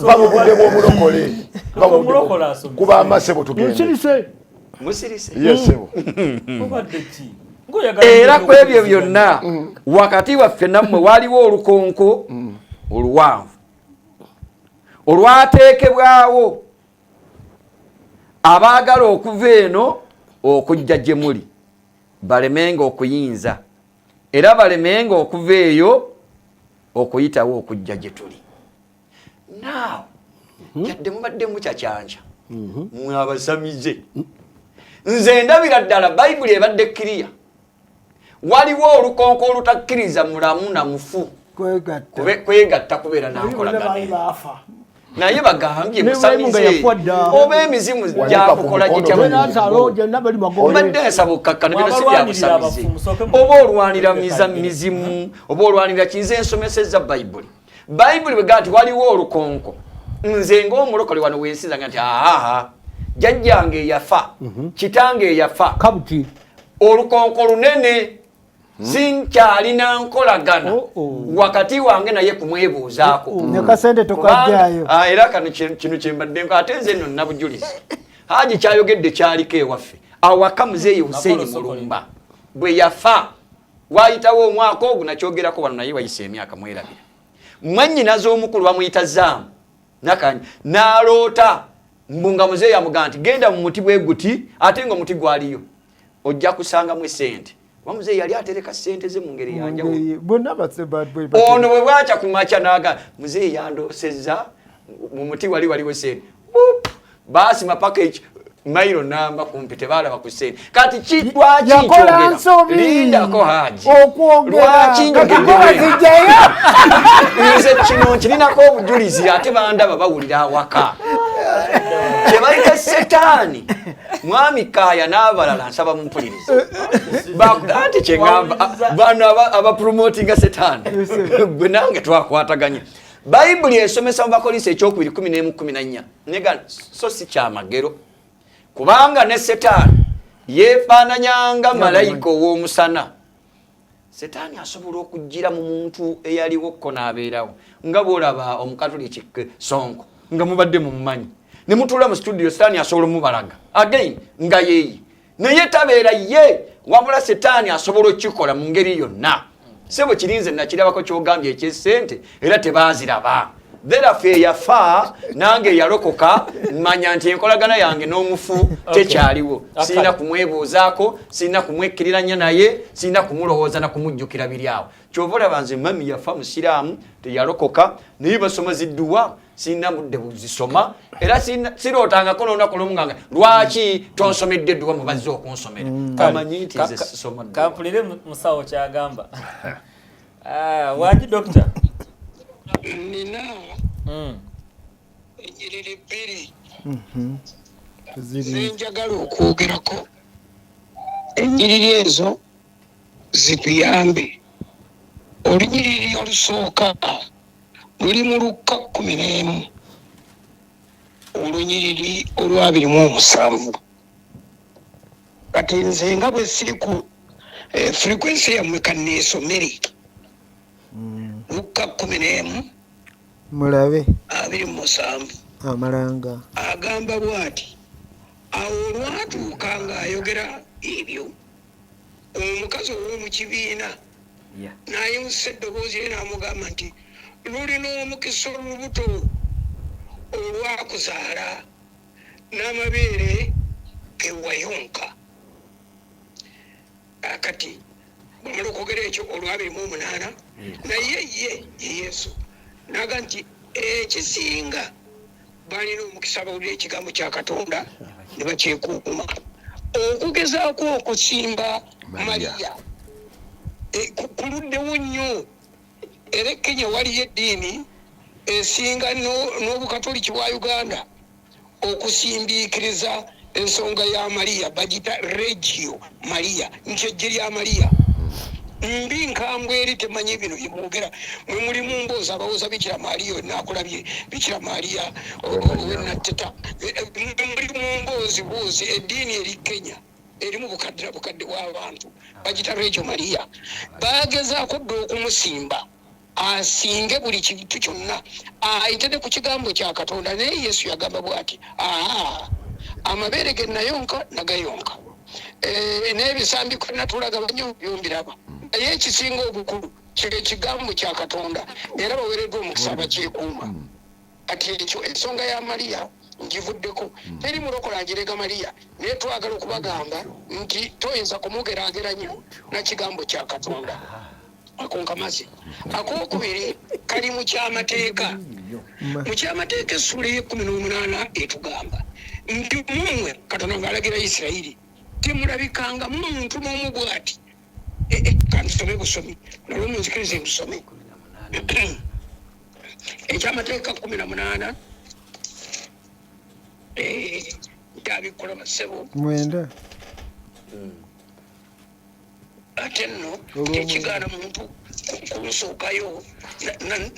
bamubudde bw'omulokole. Omulokole asomesa. Kuba amasebo tugende. Nsirise. Musirise. Yesebo. Obadde ki? Ng'oyagala Era nnyo ku ebyo okuwuliziganya. byonna wakati waffe nammwe waliwo olukonko oluwanvu olwateekebwawo abaagala okuva eno okujja gye muli balemenga okuyinza, era balemenga okuva eyo okuyitawo okujja gye tuli. Naawe yadde mubadde mukyakyanja mwe abasamize, nze ndabira ddala Bayibuli ebadde kkiriya. Waliwo olukonko olutakkiriza mulamu na mufu Kwegatta. Kwegatta kubeera nankolagana eno. Baafa. Naye bagambye Ne Ibrahimu nga musamize yafa dda. oba emizimu Wanika gyakukola ku gitya mukono. mu Laazaalo gyonna bali magombe. Mbadde nsaba okkakkana bino si bya Mwabalwanirira busamize. abafu, musooke Oba olwanira mizimu oba olwanira kinze ensomesezza Bayibuli. Bayibuli bwega nti waliwo olukonko, nze ng'omulokole wano wensinza nti aaha, jjajjange eyafa, kitange eyafa, Kabuti. olukonko lunene, sinkyalina nkolagana Oh, oh. wakati wange naye kumwebuuzaako. Ne kasente tokajjaayo. Era kano kino kyembadde nko ate nze nno nabujulizi. Haji kyayogedde kyaliko ewaffe awaka muzeeyi Huseini Makolo Sokoli. Mulumba bwe yafa wayitawo omwaka ogwo nakyogerako wano, naye wayise emyaka mwerabira. Mwannyinaze omukulu bamuyita Zaamu nakani n'aloota mbu nga muzeeyi amugamba nti genda mu muti bwe guti, ate nga omuti gwaliyo ojja kusangamu esente, kuba muzeeyi yali atereka ssente ze mu ngeri yanjawulo. Bonna base bad. Ono bwe bwakya ku makya n'aga muzeeyi yandoosezza mu muti wali waliwo sente. Boop! Baasima paka Mailo namba kumpi tebalaba ku ssente. Kati ki lwaki nkyogera? Lindako Haji. Lwaki njogera? Nze kino nkirinako obujulizi ate bandaba bawulira awaka. Kye bayita setaani. Mwami Kaaya n'abalala nsaba mumpulirize. Anti kye ŋŋamba bano abapromotinga setaani. Gwe nange twakwataganye. Bayibuli esomesa mu Bakolinso ekyokubiri 11:14 nega so si kyamagero kubanga ne setaani yeefaananyanga malayika ow'omusana. Setaani asobola okujjira mu muntu eyaliwo ko n'abeerawo nga bw'olaba Omukatoliki Sonko nga mubadde mumumanyi ne mutuula mu studio, setaani asobola omubalaga again nga yeeyi naye tabeera ye, wabula setaani asobola okukikola mu ngeri yonna. Sebo kirinze nakirabako kyogambye ekyesente era tebaaziraba. Therefore eyafa nange eyalokoka manya nti enkolagana yange n'omufu tekyaliwo. Sirina kumwebuuzaako, sirina kumwekkiriranya naye, sirina kumulowooza na kumujjukira biri awo. Kyova olaba nze mami yafa musiraamu teyalokoka, naye basoma zidduwa sirina budde buzisoma era sirootangako n'olunaku lumu nga lwaki tonsomedde edduwa mubazze okunsomera. Kamanyi nti nze sisoma dduwa. Kampulire musawo kyagamba. Wangi dokita? Nina ennyiriri bbiri zenjagala okwogerako. Ennyiriri ezo zituyambe. Olunyiriri olusooka luli mu Lukka 11 olunyiriri olw'27. Kati nze nga bwe siri ku frequency yammwe kanneesomere Lukka 11 mulabe 27 amalanga agamba bw'ati: awo olwatuuka ng'ayogera ebyo, omukazi ow'omu kibiina n'ayimusa eddoboozi lye n'amugamba nti, lulina omukisa olubuto olwakuzaala n'amabeere ge wayonka. Kati bwamala okwogera ekyo olw'28, naye ye ye Yesu n'aga nti ekisinga balina omukisa abawulira ekigambo kya Katonda ne bakyekuuma. Okugezaako okusimba Mariya kuluddewo nnyo, era e Kenya waliyo eddiini esinga n'Obukatoliki bwa Uganda okusimbiikiriza ensonga ya Mariya, bagita Regio Maria, nti ejje lya Mariya. Mbi nkambwe eri temanyi bino bye mwogera. Mwe muli mu mboozi abawoza Bikira Maria naakulabye, Bikira Maria owenatteta. Mwe muli mu mboozi boozi. Eddiini eri Kenya erimu bukadde na bukadde bw'abantu bagita Regio Maria. Bagezaako dda okumusimba asinge buli kintu kyonna, ayite ne ku kigambo kya Katonda. Naye Yesu yagamba bw'ati, aa amabeere ge nayonka nagayonka, n'ebisambi kwe natulaga banyo byombiraba, naye ekisinga obukulu kye kigambo kya Katonda, era baweereddwa omukisa abakyekuuma. Kati ekyo ensonga ya Mariya ngivuddeko. Teri mulokola njerega Mariya, naye twagala okubagamba nti toyinza kumugeraageranya na kigambo kya Katonda. Ako nkamaze. Akookubiri kali mu Kyamateeka. Mu Kyamateeka essuula ey'e18 etugamba nti mummwe, Katonda ng'alagira Isirayiri, temulabikangamu muntu n'omu bw'ati. Kantusome busomi nalwo munzikirize ntusome Ekyamateeka 18 ntabikola basebo 9. Ate nno tekigaana muntu kunsookayo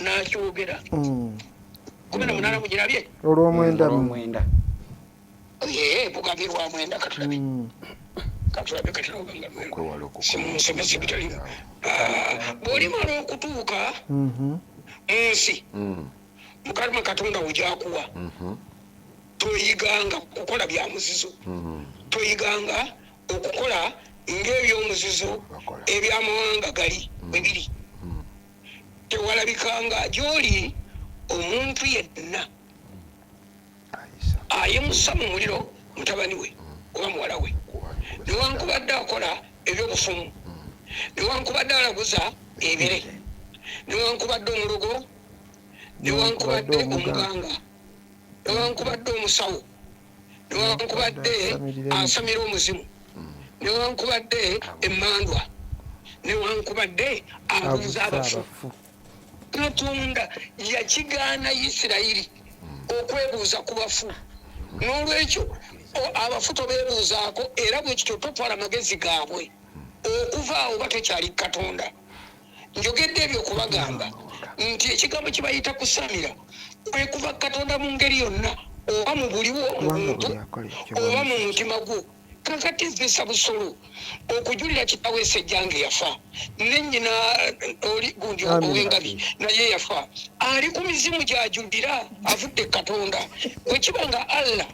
n'akyogera. 18 mugirabye? Olw'omwenda. Olw'omwenda. Bugambye lwa 9. Katulabe, katulabe, katulabe. Simunsomesa ebitalimu. Bw'olimala okutuuka mu nsi Mukama Katonda wo gy'akuwa, toyiganga kukola bya muzizo, toyiganga okukola ng'ebyomuzizo eby'amawanga gali bwe biri. Tewalabikanga gy'oli omuntu yenna ayimusa mu muliro mutabani we oba muwala we, newankubadde akola ebyobufumu, newankubadde alaguza ebire, newankubadde omulogo, newankubadde omuganga, newankubadde omusawo. Newankubadde asamira omuzimu, newankubadde emmandwa, newankubadde abuuza abafu. Katonda yakigaana Isirayiri okwebuuza ku bafu. N'olwekyo abafu tobeebuuzaako, era bwe kityo totwala magezi gaabwe. Okuva awo oba tokyali Katonda. Njogedde ebyo okubagamba nti ekigambo kye bayita kusamira kwe kuva Katonda mu ngeri yonna, oba mu buliwo mu buntu oba mu mutima gwo. Kakati zisa busolo okujulira kitaawe Sejjange yafa ne nnyina oli gundi ow'engabi naye yafa, ali ku mizimu gy'ajulira avudde Katonda. Bwe kiba nga Allah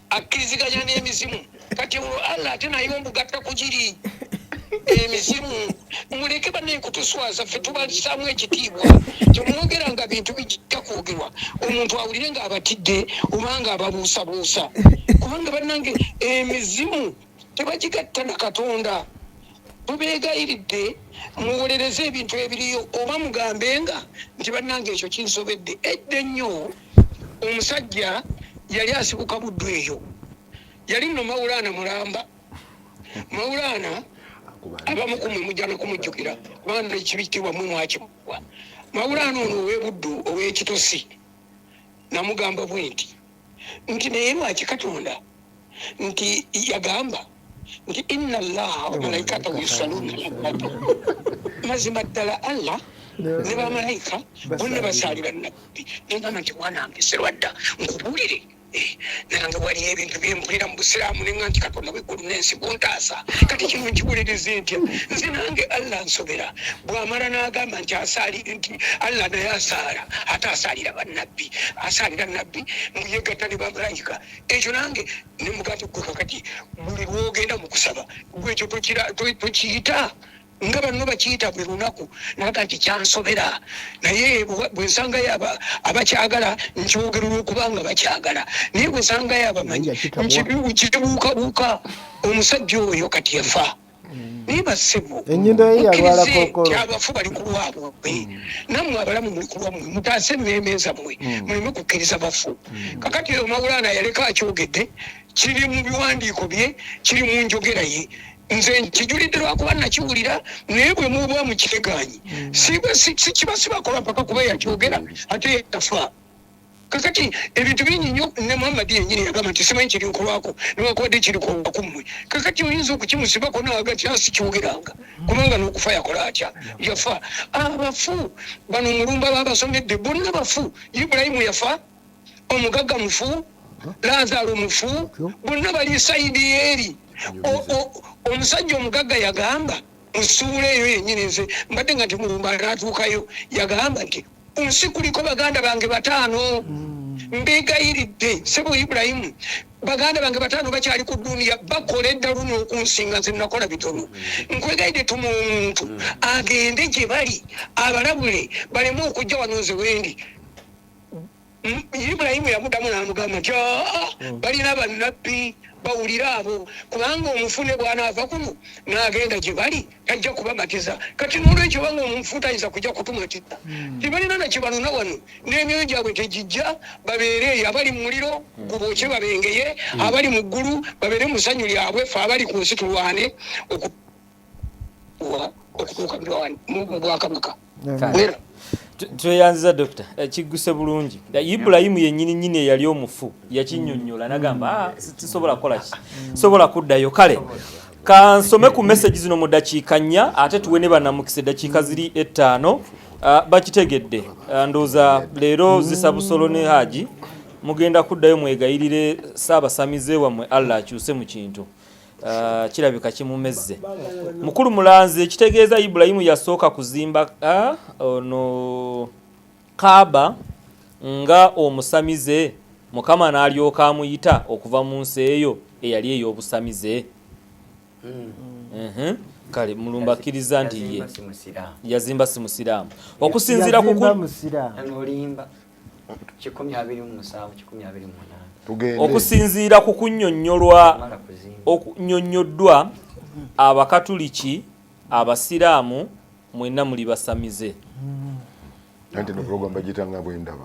akkiriziganya n'emizimu, kati olwo Allah ate naye ombugatta ku giri emizimu. Muleke bannaye kutuswaza, ffe tubasaamu ekitiibwa. Temwogera nga bintu bijja kwogerwa omuntu awulire ng'abatidde oba nga ababuusabuusa, kubanga bannange emizimu tebagigatta na Katonda. Tubeegayiridde muwolereze ebintu ebiriyo oba mugambenga nti bannange ekyo kinsobedde. Edda ennyo omusajja yali asibuka Buddu eyo, yali nno Mawulaana mulamba. Mawulaana abamu ku mmwe mujja nokumujjukira kubanga ekibitiibwa mmwe mwakimuwa. Mawulaana ono ow'e Buddu ow'ekitosi namugamba bwe nti nti naye lwaki Katonda nti yagamba nti inna Allaha wa malaikatahu yusalluna ala nabi, mazima ddala Allah ne bamalayika bonna basaalira nabbi. Nengamba nti mwanange Serwadda nkubuulire, nange waliyo ebintu byempulira mu busiraamu nenga nti Katonda w'eggulu n'ensi buntaasa, kati kino nkiwuliriza ntya? Nze nange Allah nsobera. Bw'amala n'agamba nti asaali nti Allah naye asaala, ate asaalira bannabbi, asaalira nabbi mbu yegatta ne bamalayika. Ekyo nange ne mugaa nti gwe kakati buli lw'ogenda mu kusaba gwe ekyo tokiyita nga banno bakiyita buli lunaku. Naga nti kyansobera, naye bwe nsangayo abakyagala nkyogera olw'okubanga bakyagala, naye bwe nsangayo abamanyi nkibuukabuuka. Omusajja oyo kati yafa, naye bassebo Ennyindo ye yalwala mukkirize kookolo. nti abafu bali ku lwabwe, nammwe abalamu muli ku lwammwe, mutaase emmeeme zammwe, muleme kukkiriza bafu. Kakati oyo Mawulaana yaleka akyogedde, kiri mu biwandiiko bye, kiri mu njogera ye. Nze nkijulidde lwakuba nakiwulira, naye bwe muba mukyegaanyi sikiba sibakola mpaka kuba yakyogera ate yafa. Kakati ebintu bingi nnyo, ne Muhammad yennyini yagamba nti simanyi kirinkolwako newankubadde kirikolwa ku mmwe. Kakati oyinza okukimusibako naga kyasikyogeranga, kubanga n'okufa yakola atya? Yafa. Abafu bano omulumba babasomedde bonna bafu. Ibulayimu yafa, omugagga mufu, Lazaalo mufu, bonna bali sayidi eri. Omusajja omugagga yagamba mu ssuula eyo yennyini, nze mbadde nga nti mulumba anaatuukayo, yagamba nti nsi kuliko baganda bange 5, mbeegayiridde ssebo Ibulayimu, baganda bange 5 bakyali ku duniya, bakola eddalu n'okunsinga, nze nakola bitono, nkwegayidde tuma omuntu agende gye bali abalabule baleme okujja wano nze wendi. Ibulayimu yamuddamu n'amugamba nti balina bannabbi bawulire abo, kubanga omufu ne bw'anaava kuno n'agenda gye bali tajja kubamatiza. Kati n'olwekyo obanga omufu tayinza kujja kutumatiza, tebalina na kye banona wano, n'emyoyo gyabwe tegijja, babeere eyo abali mu muliro gubookye babengeye, abali mu ggulu babeere mu ssanyu lyabwe, ffe abali ku nsi tulwane okutuuka mu bwakabaka. Tweyanziza dokita, kigguse bulungi. Ibulayimu yennyini nnyini eyali omufu yakinnyonnyola nagamba sisobola kukola ki, sobola kuddayo. Kale kansome ku message zino mu ddakiika 4, ate tuwe ne bannamukisa eddakiika ziri 5. Bakitegedde. Ndowooza leero zisa busolo ne Haji mugenda kuddayo mwegayirire Ssaabasamize wammwe Allah akyuse mu kintu. Kirabika kimumezze. Mukulu Mulanzi, ekitegeeza Ibulayimu yasooka kuzimba ono Kaaba nga omusamize, Mukama n'alyoka amuyita okuva mu nsi eyo eyali ey'obusamize. Kale Mulumba akkiriza nti ye yazimba si musiraamu. Okusinziira ku okusinziira ku kunnyonnyolwa okunnyonnyoddwa Abakatuliki, Abasiraamu mwenna muli basamize. Anti no program bagiyita nga bwe ndaba.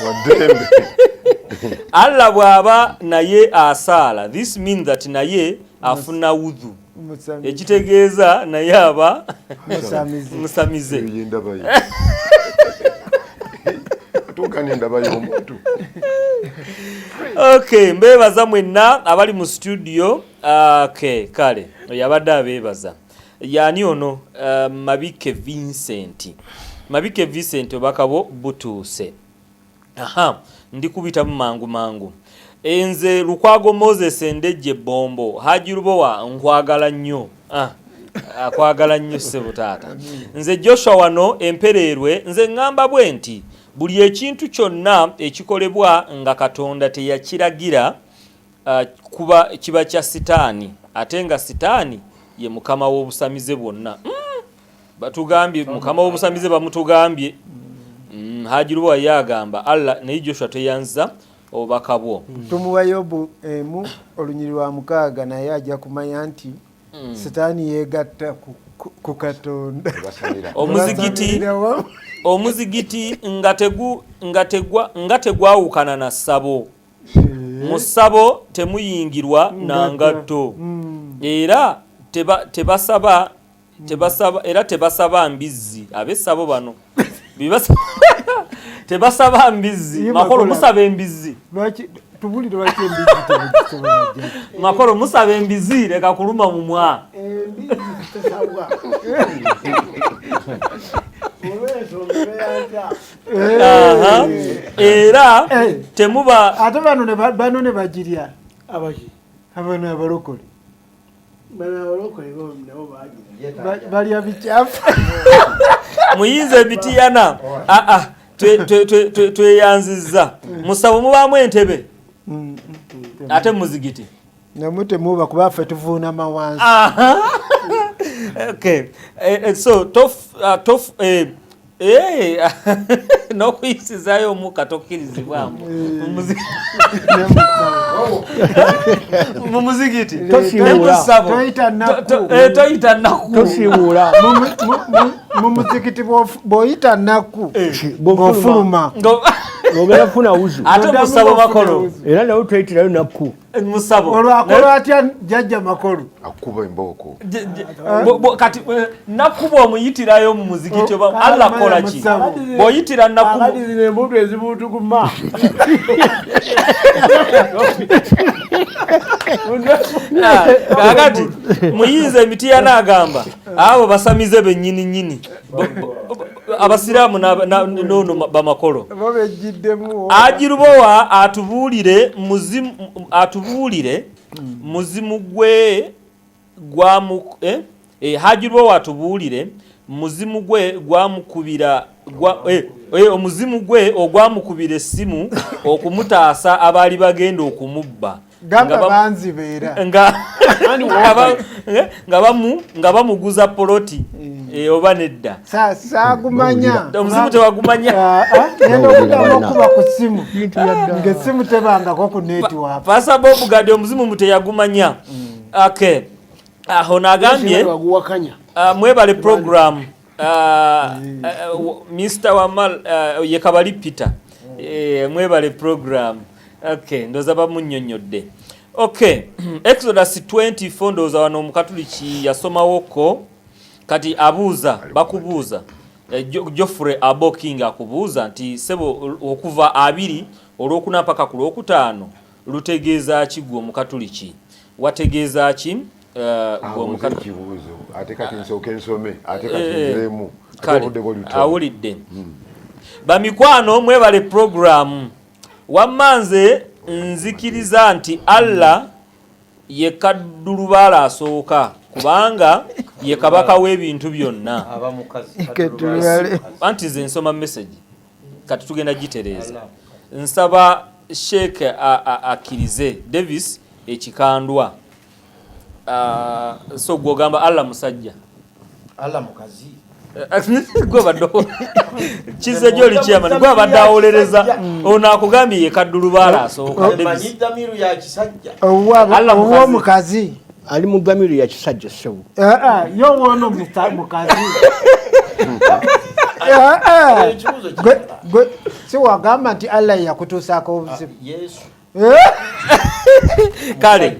Waddembe. Allah bw'aba naye asaala, this means that naye afuna wudhu, ekitegeeza naye aba musamize. Yendabayo atuukana endaba y'omuntu. Okay, mbeebaza mwenna abali mu studio. Okay, kale yabadde abeebaza. Yani ono Mabike Vincent, Mabike Vincent, obubaka bwo butuuse. Aha, ndikubitamu mangu mangu. Enze Lukwago Moses Ndejje Bombo. Haji Lubowa, nkwagala nnyo. Ah, akwagala nnyo ssebo taata. Nze Joshua wano empereerwe. Nze ŋŋamba bwe nti buli ekintu kyonna ekikolebwa nga Katonda teyakiragira, kuba kiba kya sitaani, ate nga sitaani ye mukama w'obusamize bwonna. Batugambye mukama w'obusamize, bamutugambye. Haji Lubowa ye agamba Allah, naye Joshua teyanza obubaka bwo. Tumuwa Yobu 1 olunyiri lwa 6, naye ajja kumanya nti sitaani yeegatta ku Katonda. Omuzigiti, omuzigiti nga tegwawukana na ssabo. Mu ssabo temuyingirwa na ngatto, era tebasaba, era tebasaba mbizzi. Ab'essabo bano tebasaba mbizzi. Ye Makolo, Makolo. Musaba embizzi? Lwaki tubulire lwaki embizzi temugisobola jjajja? Makolo, musaba embizzi? Leka kuluma mumwa. Embizzi tesabwa olw'ensonga ebeera. Aha. Era temuba Ate bano ne bagirya. Abaki? Abano abalokole. Bano abalokole bo nabo bagira. Balya bikyafu. Muyinza emitiyana. Aa, tweyanzizza. Musabo mubaamu entebe, ate muzigiti? Namwe temuba, kuba ffe tuvuunama wansi. Aha. Okay. So tof n'okuyisizaayo omukka tokkirizibwamu mu muzigiti. Tosiiwuula. Ne mu ssabo. Toyita nnaku. Toyita nnaku. Tosiiwuula. Mu muzikiti bw'oyita nnaku ng'ofuluma. Ogenda kufuna wuzu. Ate mu ssabo, Makolo? Era nawe toyitirayo nakku. Mu ssabo. Olwo akola atya jjajja Makolo? Akuba embooko. Kati nakku bw'omuyitirayo mu muzigiti oba Allah kola ki bw'oyitira nakku? Akati zino embuto ezibuutuguma. Ah, kakati muyinza emitiyana agamba abo basamize bennyini nnyini. Abasiraamu nono bamakolo. Bo bejjiddemu. Ajirubowa atubuulire muzimu, atubuulire muzimu gwe gwamu Hajirubowa atubuulire muzimu gwe gwamukubira omuzimu gwe ogwamukubira essimu okumutaasa abaali bagenda okumubba. Gamba banzibeera. Nga bamuguza poloti, oba nedda? Saagumanya. Omuzimu tewagumanya? Ah, ah, ngenda okuddamu okuba ku ssimu ng'essimu tebangako ku network. Pasa Bob Gadi, omuzimu mu teyagumanya. Okay, aho nagambye. Baguwakanya. Mwebale program. Mr Wamal, ye Kabali Peter, mwebale program. Okay, ndoza bamunnyonnyodde. Okay, Exodus 24, ndowooza wano omukatuliki yasomawoko. Kati abuuza, bakubuuza, Geoffrey Aboking akubuuza nti sebo, okuva 2 olwokuna mpaka ku lwokutaano lutegeeza ki? Gwe omukatuliki wategeeza ki? Gwe Abuuza ekibuuzo, ate kati nsooke nsome, ate kati nziremu ate. Kale, Obudde bwe lutono. Awulidde. Bamikwano, mwebale program. Wamma nze nzikiriza nti Allah ye kaddulubaala asooka, kubanga ye kabaka w'ebintu byonna. Aba mukazi. Kaddulubaale. Anti nze nsoma message, kati tugenda gitereeza. Nsaba Sheek akkirize Davis ekikandwa. Ah, so gwogamba Allah musajja? Allah mukazi. Gwe badde kize gyoli chairman, gwe abadde awolereza ono akugambye ye kaddulubaala asooka. Manyi Davis. Damiru ya kisajja. Allah mukazi. Owomukazi. Ali mu gamiru ya kisajja, ssebo. Yo wono mukazi. Si wagamba nti Allah yakutuusaako obuzibu. Yesu. Kale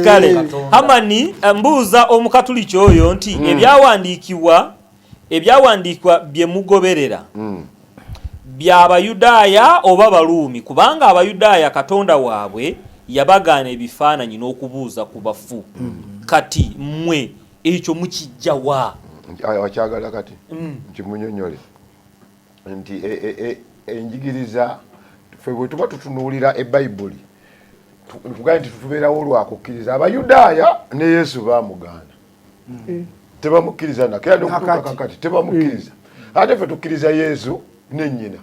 kale, Hamani, mbuuza omukatuliki oyo nti ebyawandiikibwa bye mugoberera by'Abayudaaya oba Baluumi? Kubanga Abayudaaya Katonda waabwe yabagaana ebifaananyi n'okubuuza ku bafu. Kati mmwe ekyo mukijjawa? Wakyagala kati nkimunyonyole nti enjigiriza ffe bwe tuba tutunuulira ebayibuli, tugambe nti tubeerawo lwakukkiriza. Abayudaaya ne Yesu bamugaana, tebamukkiriza nako, era nokutuuka kakati tebamukkiriza. Ate ffe tukkiriza Yesu nennyina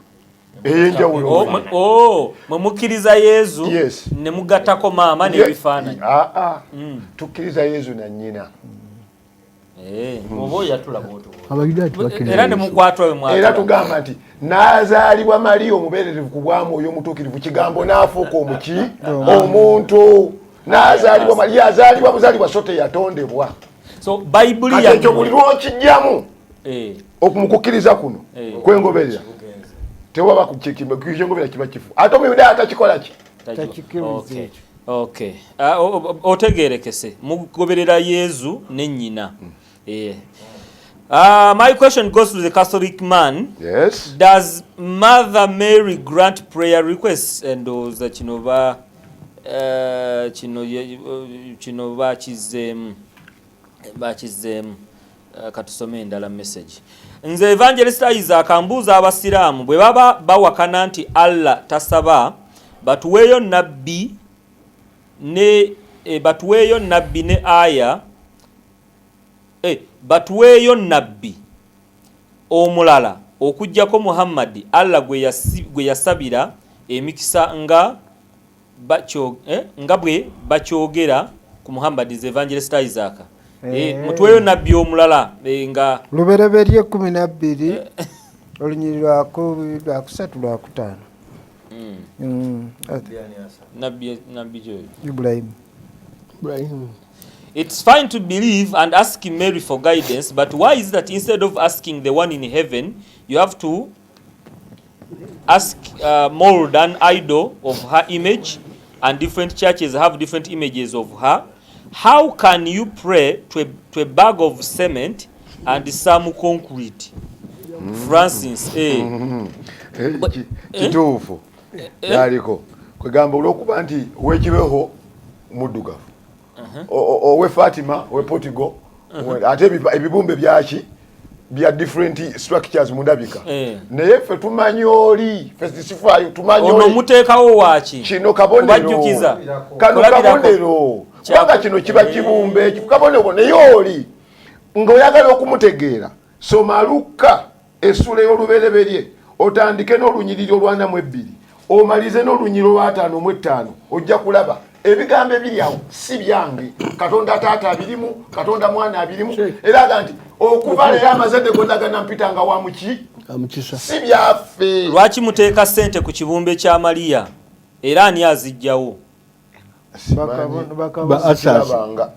ey'enjawulo. Oh, mwe mukkiriza Yesu Yes. ne mugattako maama n'ebifaananyi. Ah, ah. Tukkiriza Yesu na nnyina. Oba oyatula bw'oto. Abayudaaya tebakkiriza Era ne Yesu. mukwatwa bwe mwatula. Era tugamba nti n'azaalibwa Mariya omubeererevu ku bwa Mwoyo Omutuukirivu, kigambo n'afuuka omuki omuntu, n'azaalibwa Mariya, azaalibwa buzaalibwa so teyatondebwa. So Bayibuli Kati ekyo buli yammwe lwokijjamu okumukukkiriza kuno kwengoberera, tewaba kyengoberera kiba kifu, ate omuyudaaya atakikola ki? Takikkiriza ekyo. Okay. Ah, otegerekese mugoberera Yesu ne nnyina. My question goes to the Catholic man. Yes. Does Mother Mary grant prayer requests? Ndowooza kino ba kino bakizeemu. Katusome endala message. Nze Evangelist Isaac, ambuuza abasiraamu bwe baba bawakana nti Allah tasaba, batuweeyo nabbi ne aya, batuweeyo nabbi omulala okuggyako Muhammadi, Allah gwe yasabira emikisa nga bwe bakyogera ku Muhammadi. Ze Evangelist Isaac. Mutuweeyo nabbi omulala nga Lubereberye 12, olunyiri lwakusatu, lwakutaano. Nabbi gyoyo. Ibulayimu. Ibrahim. It's fine to believe and ask Mary for guidance, but why is it that instead of asking the one in heaven, you have to ask mold an idol of her image, and different churches have different images of her? How can you pray to a bag of cement and some concrete? Francis. Kituufu yaliko kwegamba olwokuba nti owekibeho muddugavu, owe Fatima owe Portugal, ate ebibumbe byaki bya different structures mundabika. Naye ffe tumanyi oli, ffe sifaayo, tumanyi Ono oli. Muteekawo waaki? Kino kabonero. Kubajjukiza. Kano Kulabirako. kabonero, kubanga kino kiba kibumbe kabonero. Naye oli ng'oyagala okumutegeera, soma Lukka essula ey'olubereberye, otandike n'olunyiriri olwana mu 2, omalize n'olunyiriri olwataano mu 5, ojja kulaba ebigambo ebiri awo si byange. Katonda Taata abirimu, Katonda Mwana abirimu, era aga nti okuva leero amazadde gonna ganampitanga wa muki. Amukisa. Si byaffe. Lwaki muteeka ssente ku kibumbe kya Mariya, era ani azijjawo? Ba asasi. Kirabanga.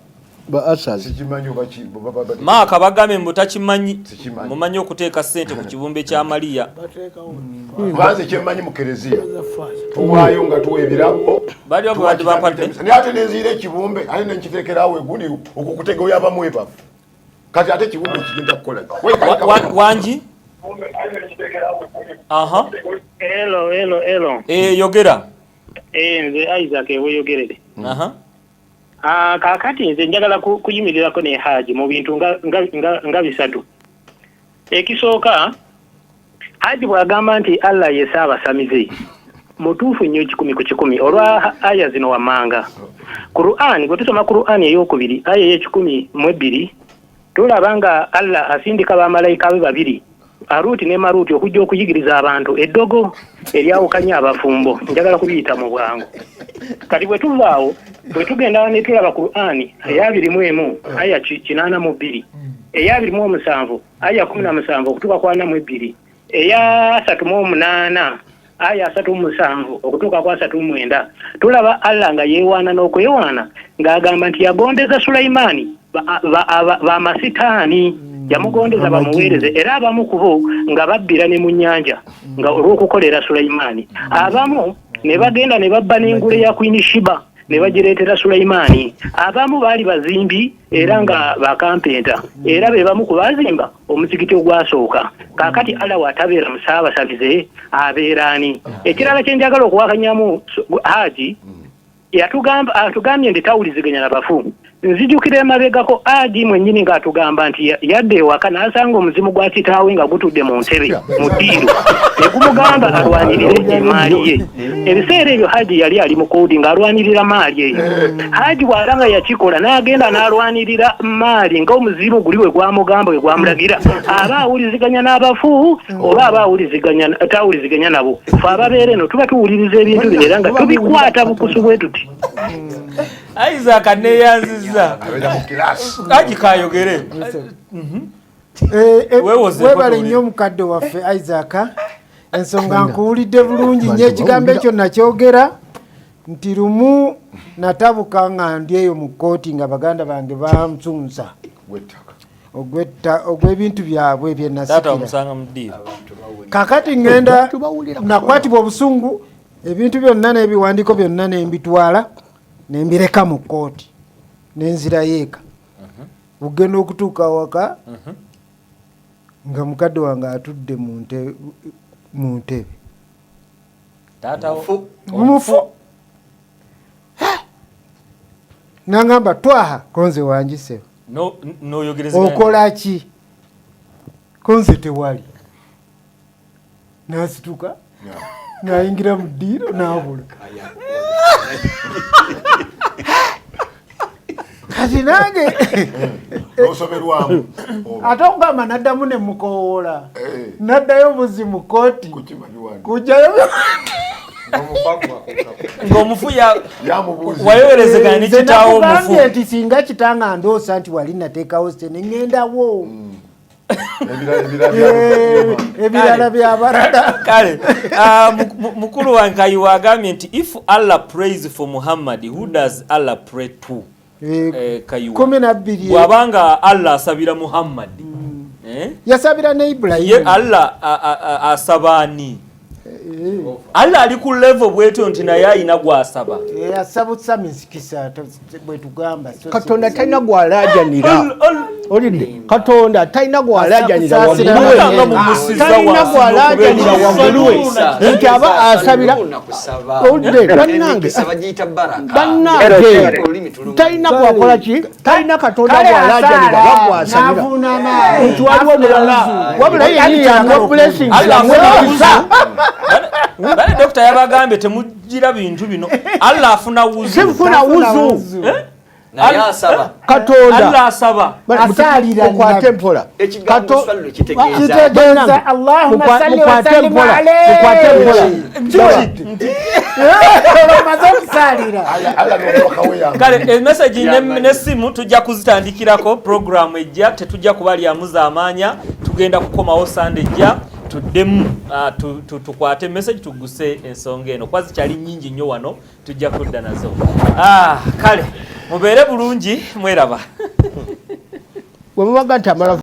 Ba asasi. Sikimanyi oba Maaka bagambe mbu takimanyi. Sikimanyi. Mumanyi okuteeka ssente ku kibumbe kya Mariya. Banze kyemmanyi mu kereziya tuwaayo nga tuwa ebirabo. Bali Tuwa babadde bampadde. Naye ate nenziira ekibumbe, ate nenkiteekerawo egundi okukutega oyo abamu ebavu. Kati ate ekibumbe kigenda kukola ki? Wangi, aha. Hello, hello, hello. Yogera. Nze Isaac eweyogerere. Aha. Ah, kaakati nze njagala kuyimirirako ne Haji mu bintu nga bisatu. Ekisooka, Haji bw'agamba nti Allah ye Ssaabasamize, mutuufu nnyo 100 ku 100 olwa aya zino wammanga. Qur'an, bwe tusoma Qur'an ey'okubiri aya ey'e102, tulaba nga Allah asindika bamalayika be babiri, Aruuti ne Maruuti, okujja okuyigiriza abantu eddogo eryawukanya abafumbo. Njagala kubiyita mu bwangu. Kati bwe tuvaawo, bwe tugenda ne tulaba Qur'ani eya 21 aya 82, eya 27 aya 17 okutuuka ku 42, eya 38 aya 37 okutuuka ku 39, tulaba Allah nga yeewaana n'okwewaana ng'agamba nti yagondeza Sulaimaani bamasitaani. Yamugondeza bamuweereze, era abamu ku bo nga babbira ne mu nnyanja nga olw'okukolera Sulaimaani. Abamu ne bagenda ne babba n'engule ya Queen Shiba ne bagireetera Sulaimaani. Abamu baali bazimbi era nga bakampenta, era be bamu ku baazimba omuzikiti ogwasooka. Kaakati Allah w'atabeera musaabasamize abeera ani? Ekirala kye njagala okuwakanyamu Haji, yatugamba, atugambye nti tawuliziganya na bafu. Nzijukira emabegako Haji mwennyini ng'atugamba nti yadda ewaka n'asanga omuzimu gwa kitaawe nga gutudde mu ntebe mu ddiiro ne gumugamba alwanirire emaali ye. Ebiseera ebyo Haji yali ali mu koodi ng'alwanirira maali eyo. Haji bw'aba nga yakikola n'agenda n'alwanirira maali ng'omuzimu guli we gwamugamba we gwamulagira, aba awuliziganya n'abafu oba aba tawuliziganya nabo? Fe ababeera eno tuba tuwuliriza ebintu bino era nga tubikwata bukusu bwe tuti. Isaac neyanziza Haji kayogere. Webale nnyo omukadde waffe Isaac, ensonga nkuwulidde bulungi nnyo. Ekigambo ekyo nakyogera nti lumu natabuka nga ndi eyo mu kkooti nga baganda bange bansunsa ogw'ebintu byabwe byenasikira. Kakati ngenda nakwatibwa obusungu, ebintu byonna n'ebiwandiiko byonna nembitwala nembireka mu kkooti nenzirayo eka. Bugenda okutuuka awaka nga mukadde wange atudde mu ntebe mufu, nangamba, "Twaha konze wanjise okola ki?" Konze tewali. Nasituka nayingira mu ddiiro nabula. Kati nange ate okugamba naddamu nemukowoola, naddayo buzi mu kooti kujjayo. Ng'omufu wayowerezegana ne kitaawo omufu. Nti singa kitanga ndoosa nti wali nateekawo sente neŋŋendawo, ebirala byabalala. Kale mukulu wange Kayiwa agambye nti if Allah prays for Muhammad, who does Allah pray to? Kayiwa 12. Bw'abanga Allah asabira Muhammad, eh? Yasabira ne Ibrahim. Ye Allah asaba ani? Allah ali ku level bwetyo nti naye ayina gwasaba? Asaba misikisa bwetugamba. Katonda talina gwalajanira, olidde? Katonda talina gwalajanira wagguluwe, talina gwalajanira wagguluwe nti aba asabira, olidde? Bannange, bannange, talina gwakola ki, talina Katonda gwalajanira bagwasabira nti waliwo omulala, wabula yenyini yamuwa blessings, yamuwa. Bale dokita yabagambye temugira bintu bino. Allah afuna wuzu? Sifuna wuzu. Naye asaba. Katonda Allah asaba. Asalira. Mukwate mpola. Ekigambo swallo kitegeeza Kitegeeza Allahumma salli wa sallim Mukwate mpola. Omaze okusalira. Kale emessage n'essimu tujja kuzitandikirako programu ejja. Tetujja kubalyamu z'amaanya, tugenda kukomawo Sande ejja tuddemu tukwate message tuguse ensonga eno kuba zikyali nnyingi nnyo wano, tujja kudda nazo. Kale mubeere bulungi, mweraba. Bwe mubaga nti amala.